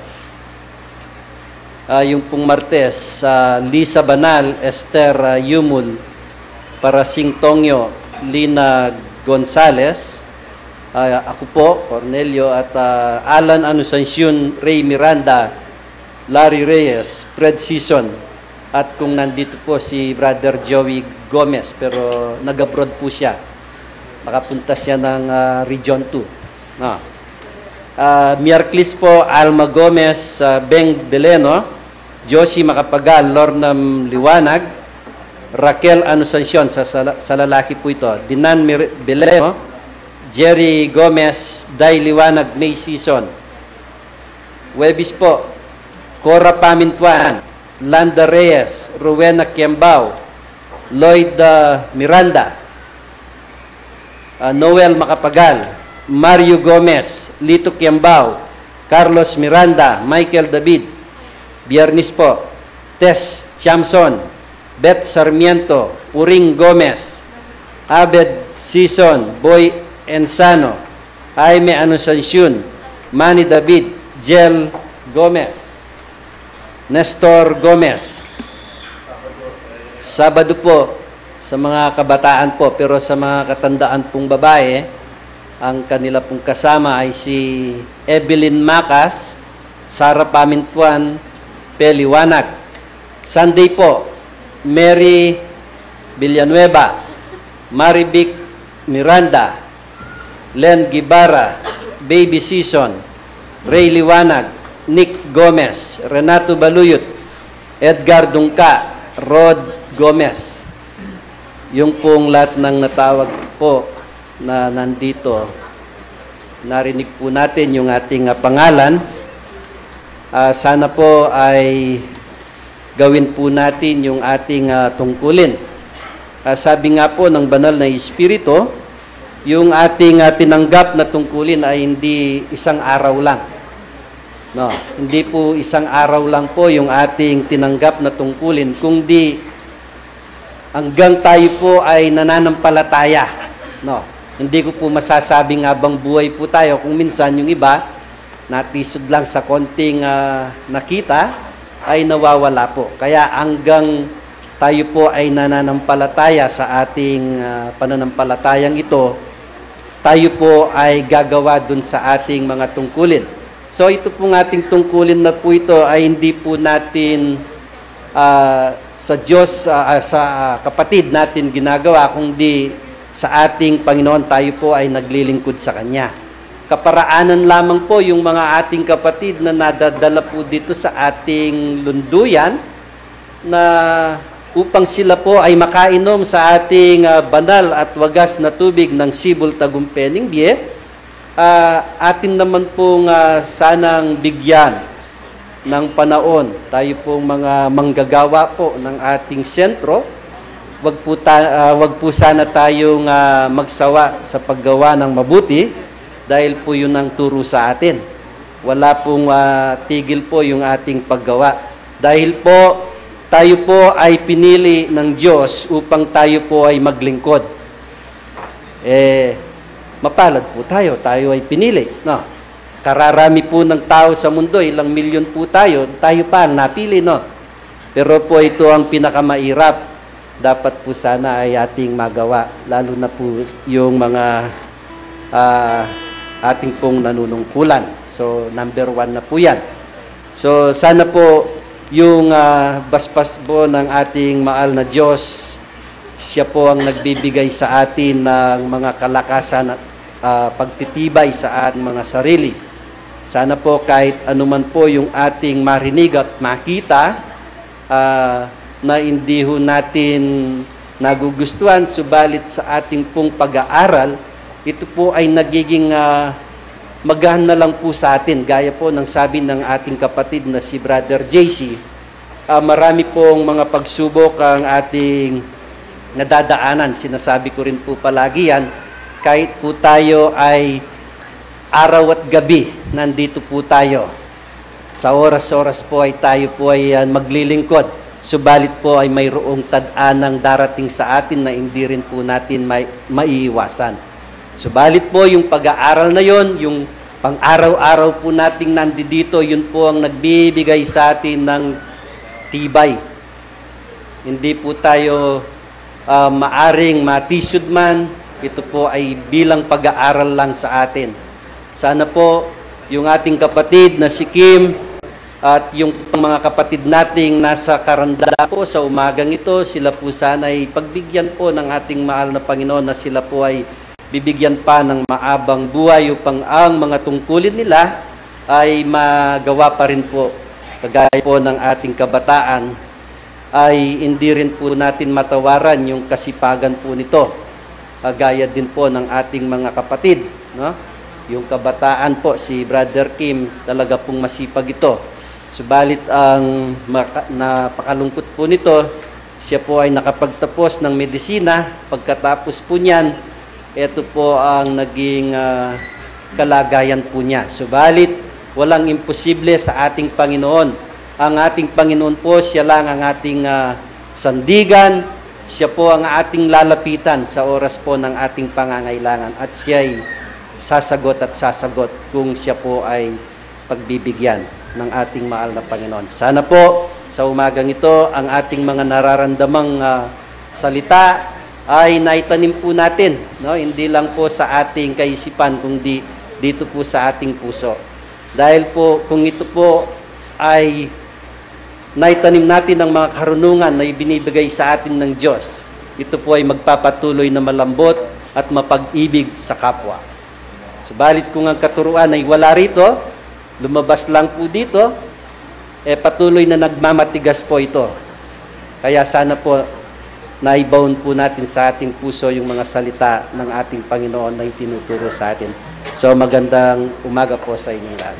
Ah, yung pong Martes, ah, Lisa Banal, Esther, ah, Yumul, Parasing Tongyo, Lina Gonzales, ah, ako po, Cornelio, at, ah, Alan Anusancion, Ray Miranda, Larry Reyes, Fred Sison, at kung nandito po si Brother Joey Gomez, pero nag-abroad po siya. Nakapunta siya ng, ah, Region two. Ah. Ah, Miyerkules po, Alma Gomez, ah, Beng Beleno, Josie Macapagal, Lorna Liwanag, Raquel Anusancion, sa, sa, sa lalaki po ito, Dinan Mir-, Beleno, Jerry Gomez, Day Liwanag, May Sison. Huwebes po, Cora Pamintuan, Landa Reyes, Rowena Kiambao, Lloyd, ah, Miranda, ah, Noel Macapagal, Mario Gomez, Lito Kiambao, Carlos Miranda, Michael David. Biyernes po, Tess Chamson, Beth Sarmiento, Puring Gomez, Abed Sison, Boy Ensano, Jaime Anusancion, Manny David, Jel Gomez, Nestor Gomez. Sabado po, sa mga kabataan po, pero sa mga katandaan pong babae, ang kanila pong kasama ay si Evelyn Macas, Sara Pamintuan, Peliwanag. Sunday po, Mary Villanueva, Marivic Miranda, Len Guevara, Baby Sison, Ray Liwanag, Nick Gomez, Renato Baluyut, Edgar Dungka, Rod Gomez. Yung pong lahat ng natawag po na nandito, narinig po natin yung ating, ah, pangalan. Ah, sana po ay gawin po natin yung ating, ah, tungkulin. Ah, sabi nga po ng Banal na Espiritu, yung ating, ah, tinanggap na tungkulin ay hindi isang araw lang. No, hindi po isang araw lang po yung ating tinanggap na tungkulin, kundi hanggang tayo po ay nananampalataya. No, hindi ko po masasabing habang buhay po tayo, kung minsan yung iba, natisod lang sa konting, ah, nakita, ay nawawala po. Kaya hanggang tayo po ay nananampalataya sa ating, ah, pananampalatayang ito, tayo po ay gagawa dun sa ating mga tungkulin. So, ito pong ating tungkulin na po ito ay hindi po natin, ah, sa Diyos, ah, ah, sa, ah, kapatid natin ginagawa, kundi sa ating Panginoon tayo po ay naglilingkod sa Kanya. Kaparaanan lamang po yung mga ating kapatid na nadadala po dito sa ating lunduyan na upang sila po ay makainom sa ating, ah, banal at wagas na tubig ng sibul tagumpening bie, ah, atin naman pong, ah, sanang bigyan ng panaon. Tayo pong mga manggagawa po ng ating sentro, wag po, ta- ah, wag po sana tayong, ah, magsawa sa paggawa ng mabuti dahil po yun ang turo sa atin. Wala pong, ah, tigil po yung ating paggawa. Dahil po, tayo po ay pinili ng Diyos upang tayo po ay maglingkod. Eh, mapalad po tayo, tayo ay pinili, no? Kararami po ng tao sa mundo, ilang milyon po tayo, tayo pa ang napili, no? Pero po ito ang pinakamairap. Dapat po sana ay ating magawa, lalo na po yung mga, ah, ating pong nanunungkulan. So, number one na po yan. So, sana po yung, ah, basbas po ng ating mahal na Diyos, siya po ang nagbibigay sa atin ng mga kalakasan at, ah, pagtitibay sa ating mga sarili. Sana po kahit anuman po yung ating marinig at makita, ah, na hindi ho natin nagugustuhan, subalit sa ating pong pag-aaral, ito po ay nagiging, ah, magaan na lang po sa atin. Gaya po ng sabi ng ating kapatid na si Brother J C, ah, marami pong mga pagsubok ang ating nadadaanan. Sinasabi ko rin po palagi yan, kahit po tayo ay araw at gabi, nandito po tayo. Sa oras-oras po ay tayo po ay, ah, maglilingkod. Subalit po ay mayroong tad-anang darating sa atin na hindi rin po natin mai-, maiiwasan. Subalit po yung pag-aaral na yon, yung pang-araw-araw po nating nandito, yun po ang nagbibigay sa atin ng tibay. Hindi po tayo, ah, maaring matisod man. Ito po ay bilang pag-aaral lang sa atin. Sana po yung ating kapatid na si Kim at yung mga kapatid nating nasa Carandala po sa umagang ito, sila po sana ay pagbigyan po ng ating mahal na Panginoon, na sila po ay bibigyan pa ng maabang buhay upang ang mga tungkulin nila ay magawa pa rin po, kagaya po ng ating kabataan, ay hindi rin po natin matawaran yung kasipagan po nito. Kagaya din po ng ating mga kapatid, no? Yung kabataan po, si Brother Kim, talaga pong masipag ito. Subalit ang maka-, napakalungkot po nito, siya po ay nakapagtapos ng medisina. Pagkatapos po niyan, ito po ang naging, ah, kalagayan po niya. Subalit, walang imposible sa ating Panginoon. Ang ating Panginoon po, siya lang ang ating, ah, sandigan. Siya po ang ating lalapitan sa oras po ng ating pangangailangan. At siya'y sasagot at sasagot kung siya po ay pagbibigyan ng ating mahal na Panginoon. Sana po, sa umagang ito, ang ating mga nararamdamang, ah, salita ay naitanim po natin, no? Hindi lang po sa ating kaisipan, kundi dito po sa ating puso. Dahil po, kung ito po ay naitanim natin ng mga karunungan na ibinibigay sa atin ng Diyos, ito po ay magpapatuloy na malambot at mapag-ibig sa kapwa. Subalit kung ang katuruan ay wala rito, lumabas lang po dito, eh, patuloy na nagmamatigas po ito. Kaya sana po, naibaon po natin sa ating puso yung mga salita ng ating Panginoon na itinuturo sa atin. So, magandang umaga po sa inyong lahat.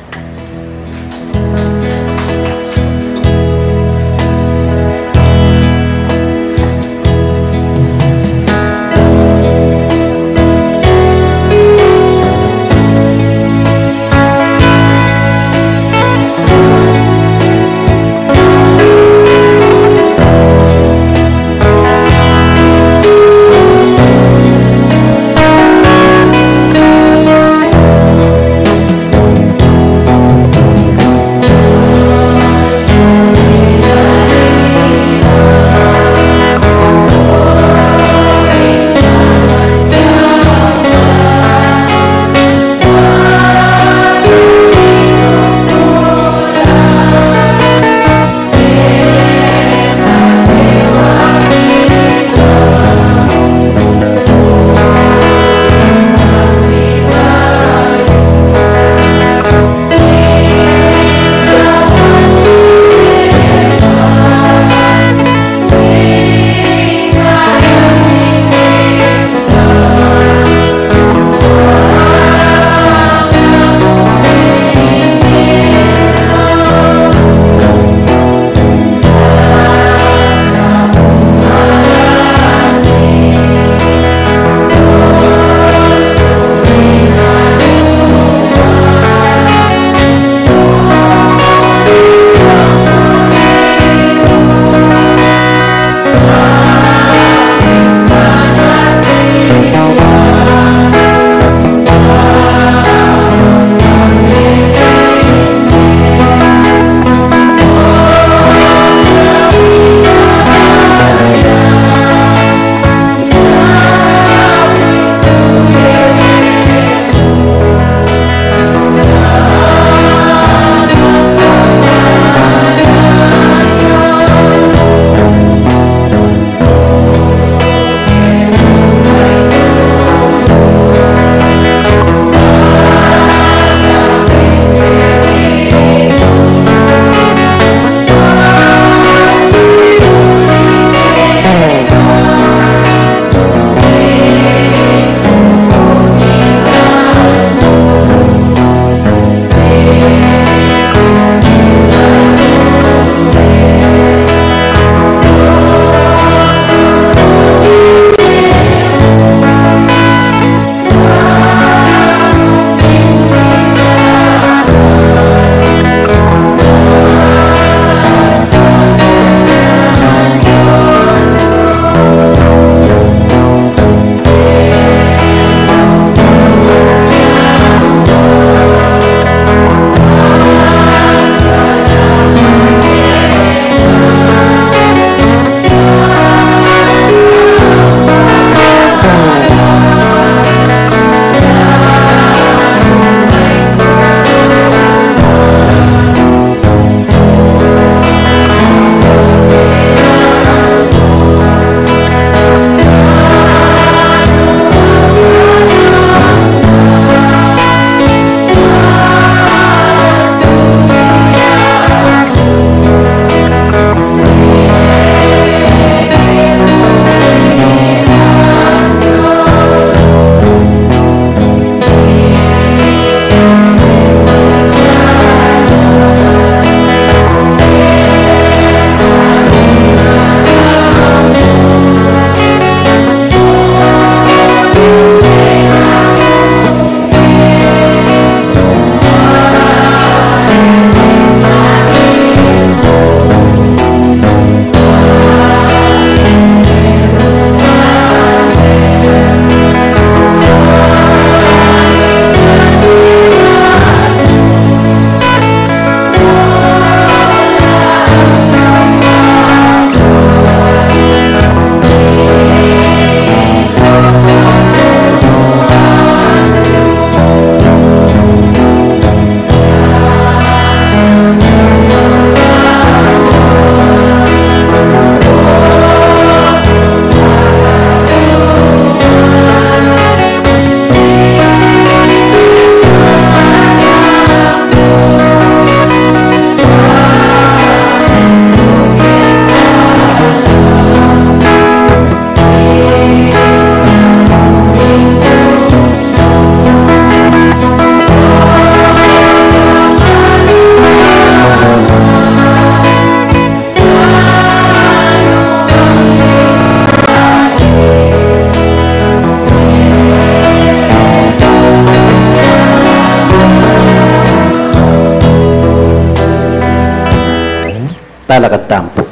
lakad tampu.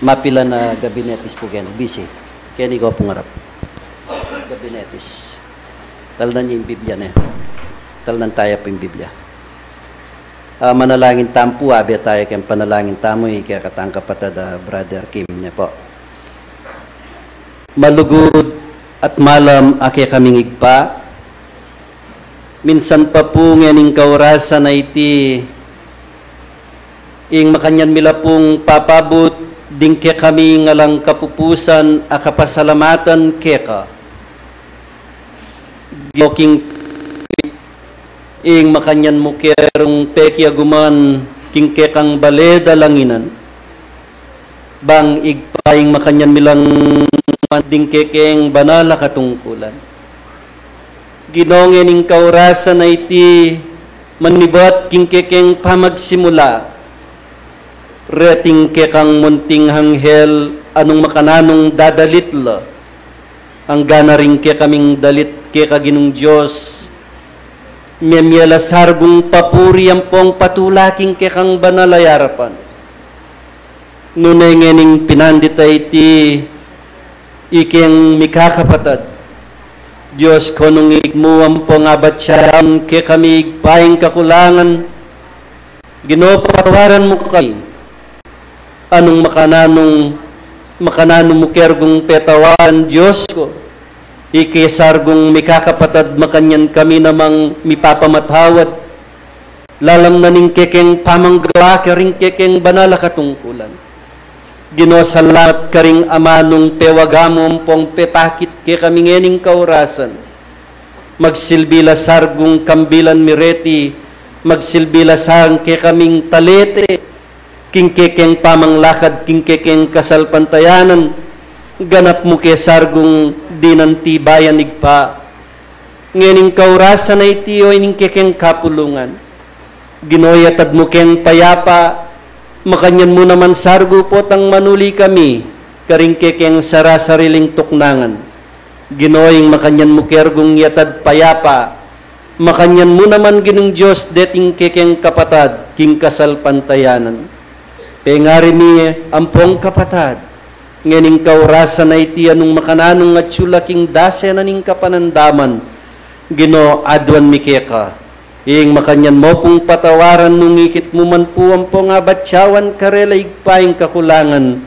Mapilan a gabinetis pu keni, busy. Keni ko pung arap. Gabinetis. Talnan ye ing Biblia ne. Talnan taya pu ing Biblia. Ah, manalangin tampu, abe taya keng panalangin tamu, ing kekatang kapatad a Brother Kim ne pu. Malugud at malam a kekaming Ibpa, minsan pa pu ngening kaurasan a iti, ing makanyan mi la pung papabut ding kekaming alang kapupusan a kapasalamatan keka. Ginu, king ing makanyan mu kerung pekiaguman king kekang bale dalanginan. Bang Ibpa, ing makanyan mi lang ding kekeng banal a katungkulan. Ginu, ngening kaurasan a iti, manibat king kekeng pamagsimula reting kekang munting anghel a nung makananung dadalit la, anggana ring kekaming dalit keka, Ginung Dios, memie la sargung papuri ampong patula king kekang banal a arapan. Nune ngening pinandit a iti, ikeng mikakapatad, Dios ko, nung ikit mu ampong abatyan kekami ing paing kakulangan, Ginu, patawaran mu kami. Anung makananung, makananu mu kerung petawaran, Dios ko, ike sargung mikakapatad, makanyan kami namang mipapamatawad lalam na ning kekeng pamanggawa karing kekeng banal a katungkulan. Ginu, salamat karing amanung pewaga mu ampong pepakit kekami ngening kaurasan. Magsilbi la sargung kambilan mi reti, magsilbi la sargung kekaming talete king kekeng pamanglakad king kekeng kasalpantayanan. Ganap mu ke sargung dinan tibayan, Ibpa, ngening kaurasan a iti, o ining kekeng kapulungan. Ginu, yatad mu keng payapa, makanyan mu naman sargu potang manuli kami karing kekeng sarasariling tuknangan. Ginu, ing makanyan mu kerung yatad payapa, makanyan mu naman, Ginung Dios, deting kekeng kapatad king kasalpantayanan. Pengari mi ampong kapatad, ngening kaurasan a iti, anung makananung atyu la king dase na ning kapanandaman, Ginu, aduan mi keka. Ing makanyan mu pung patawaran nung ikit mu man pu ampong abatyawan karela ing paing kakulangan.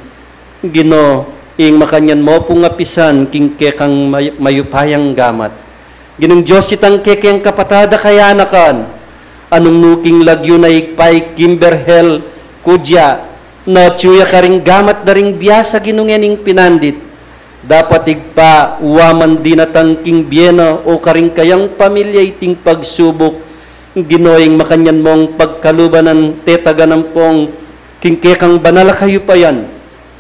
Ginu, ing makanyan mu pung apisan king kekang may-, mayupayang gamat. Ginung Dios, itang kekeng kapatad a kayanakan, anung nu king lagyu na ing paing Kimberhel Kudia, na atyu ya karing gamat da ring biasa, Ginu, ngening pinandit. Dapat, Ibpa, wa man dinatang king bie na o karing kayang pamilya iting pagsubuk, Ginu, ing makanyan mung pagkaluban, tetagan ampong king kekang banal a kayupayan.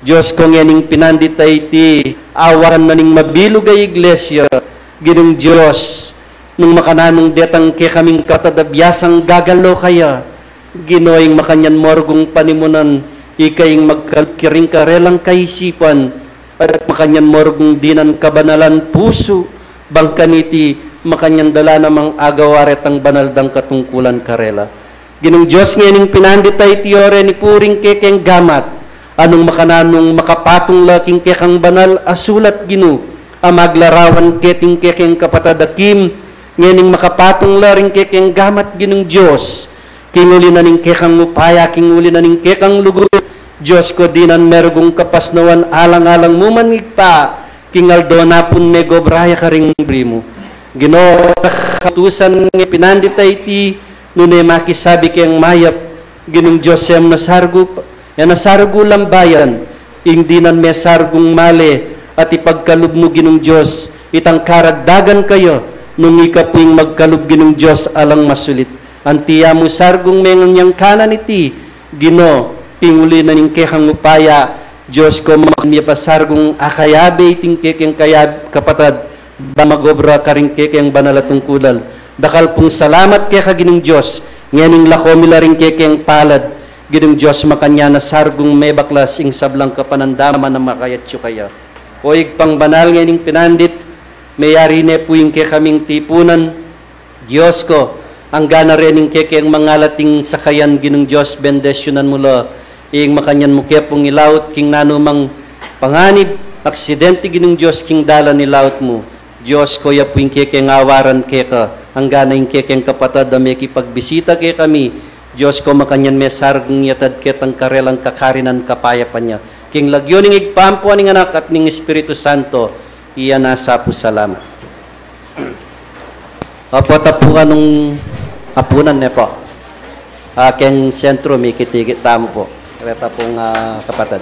Dios ko, ngening pinandit a iti, awakan na ning mabilug a iglesia, Ginung Dios, nung makananung detang kekaming kapatad a biasang gagalo kaya, Ginu, ing makanyan mu rung panimunan, ika ing magkalub karing karelang kaisipan, at makanyan mu rung dinan kabanalan pusu, bang kaniti makanyan da la namang agawa retang banal dang katungkulan karela. Ginung Dios, ngening pinandit a iti, o reni pu ring kekeng gamat, anung makananung makapatung la king kekang banal a sulat, Ginu, a maglarawan keting kekeng kapatad a Kim, ngening makapatung la ring kekeng gamat, Ginung Dios, king uli na ning kekang upaya, king uli na ning kekang lugud, Dios ko, dinan merung kapasnawan alang-alang mu man, Ibpa, king aldo na pun megobra ya karing bri mu. Ginu, kautusan ngening pinandit a iti, nune makisabi keng mayap, Ginung Dios, e mu na sargu, e na sargu lambayan ing dinan me sargung male, at ipagkalub mu, Ginung Dios, itang karagdagan kaya, nung ika pu ing magkalub, Ginung Dios, alang masulit. Anti ya mu sargung mengan yang kanan iti, Ginu, king uli na ning kekang upaya, Dios ko, makanyan me pa sargung akayabe iting kekeng kayab-, kapatad, bang magobra karing kekeng banal a tungkulan. Dakal pung salamat keka, Ginung Dios, ngening lako mi la ring kekeng palad, Ginung Dios, makanyan na sargung mebaklas ing sablang kapanandaman a makayatyu kaya. O Ibpang banal, ngening pinandit, meyari ne pu ing kekaming tipunan, Dios ko, anggana rening kekeng mangalat ing sakayan, Ginung Dios, bendisyunan mu la Ing makanyan mu ke pung ilaut king nanumang panganib, aksidente, Ginung Dios, king dalan ning laut mu. Dios ko, ya pu ing kekeng awaran keka, anggana ing kekeng kapatad a mekipagbisita kekami. Dios ko, makanyan me sarag ing yatad ketang karelang kakarinan kapayapan ya. King lagyu ning Ibpa, ampo ning Anak, at ning Espiritu Santo, iya na sa pu. Salamat. Opo, tapuan nung apunan ne po. Ah, keng sentro, mikitigit tamu po. Reta pong, ah, kapatad.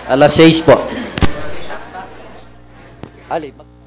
Alas sais po. Ali, mag-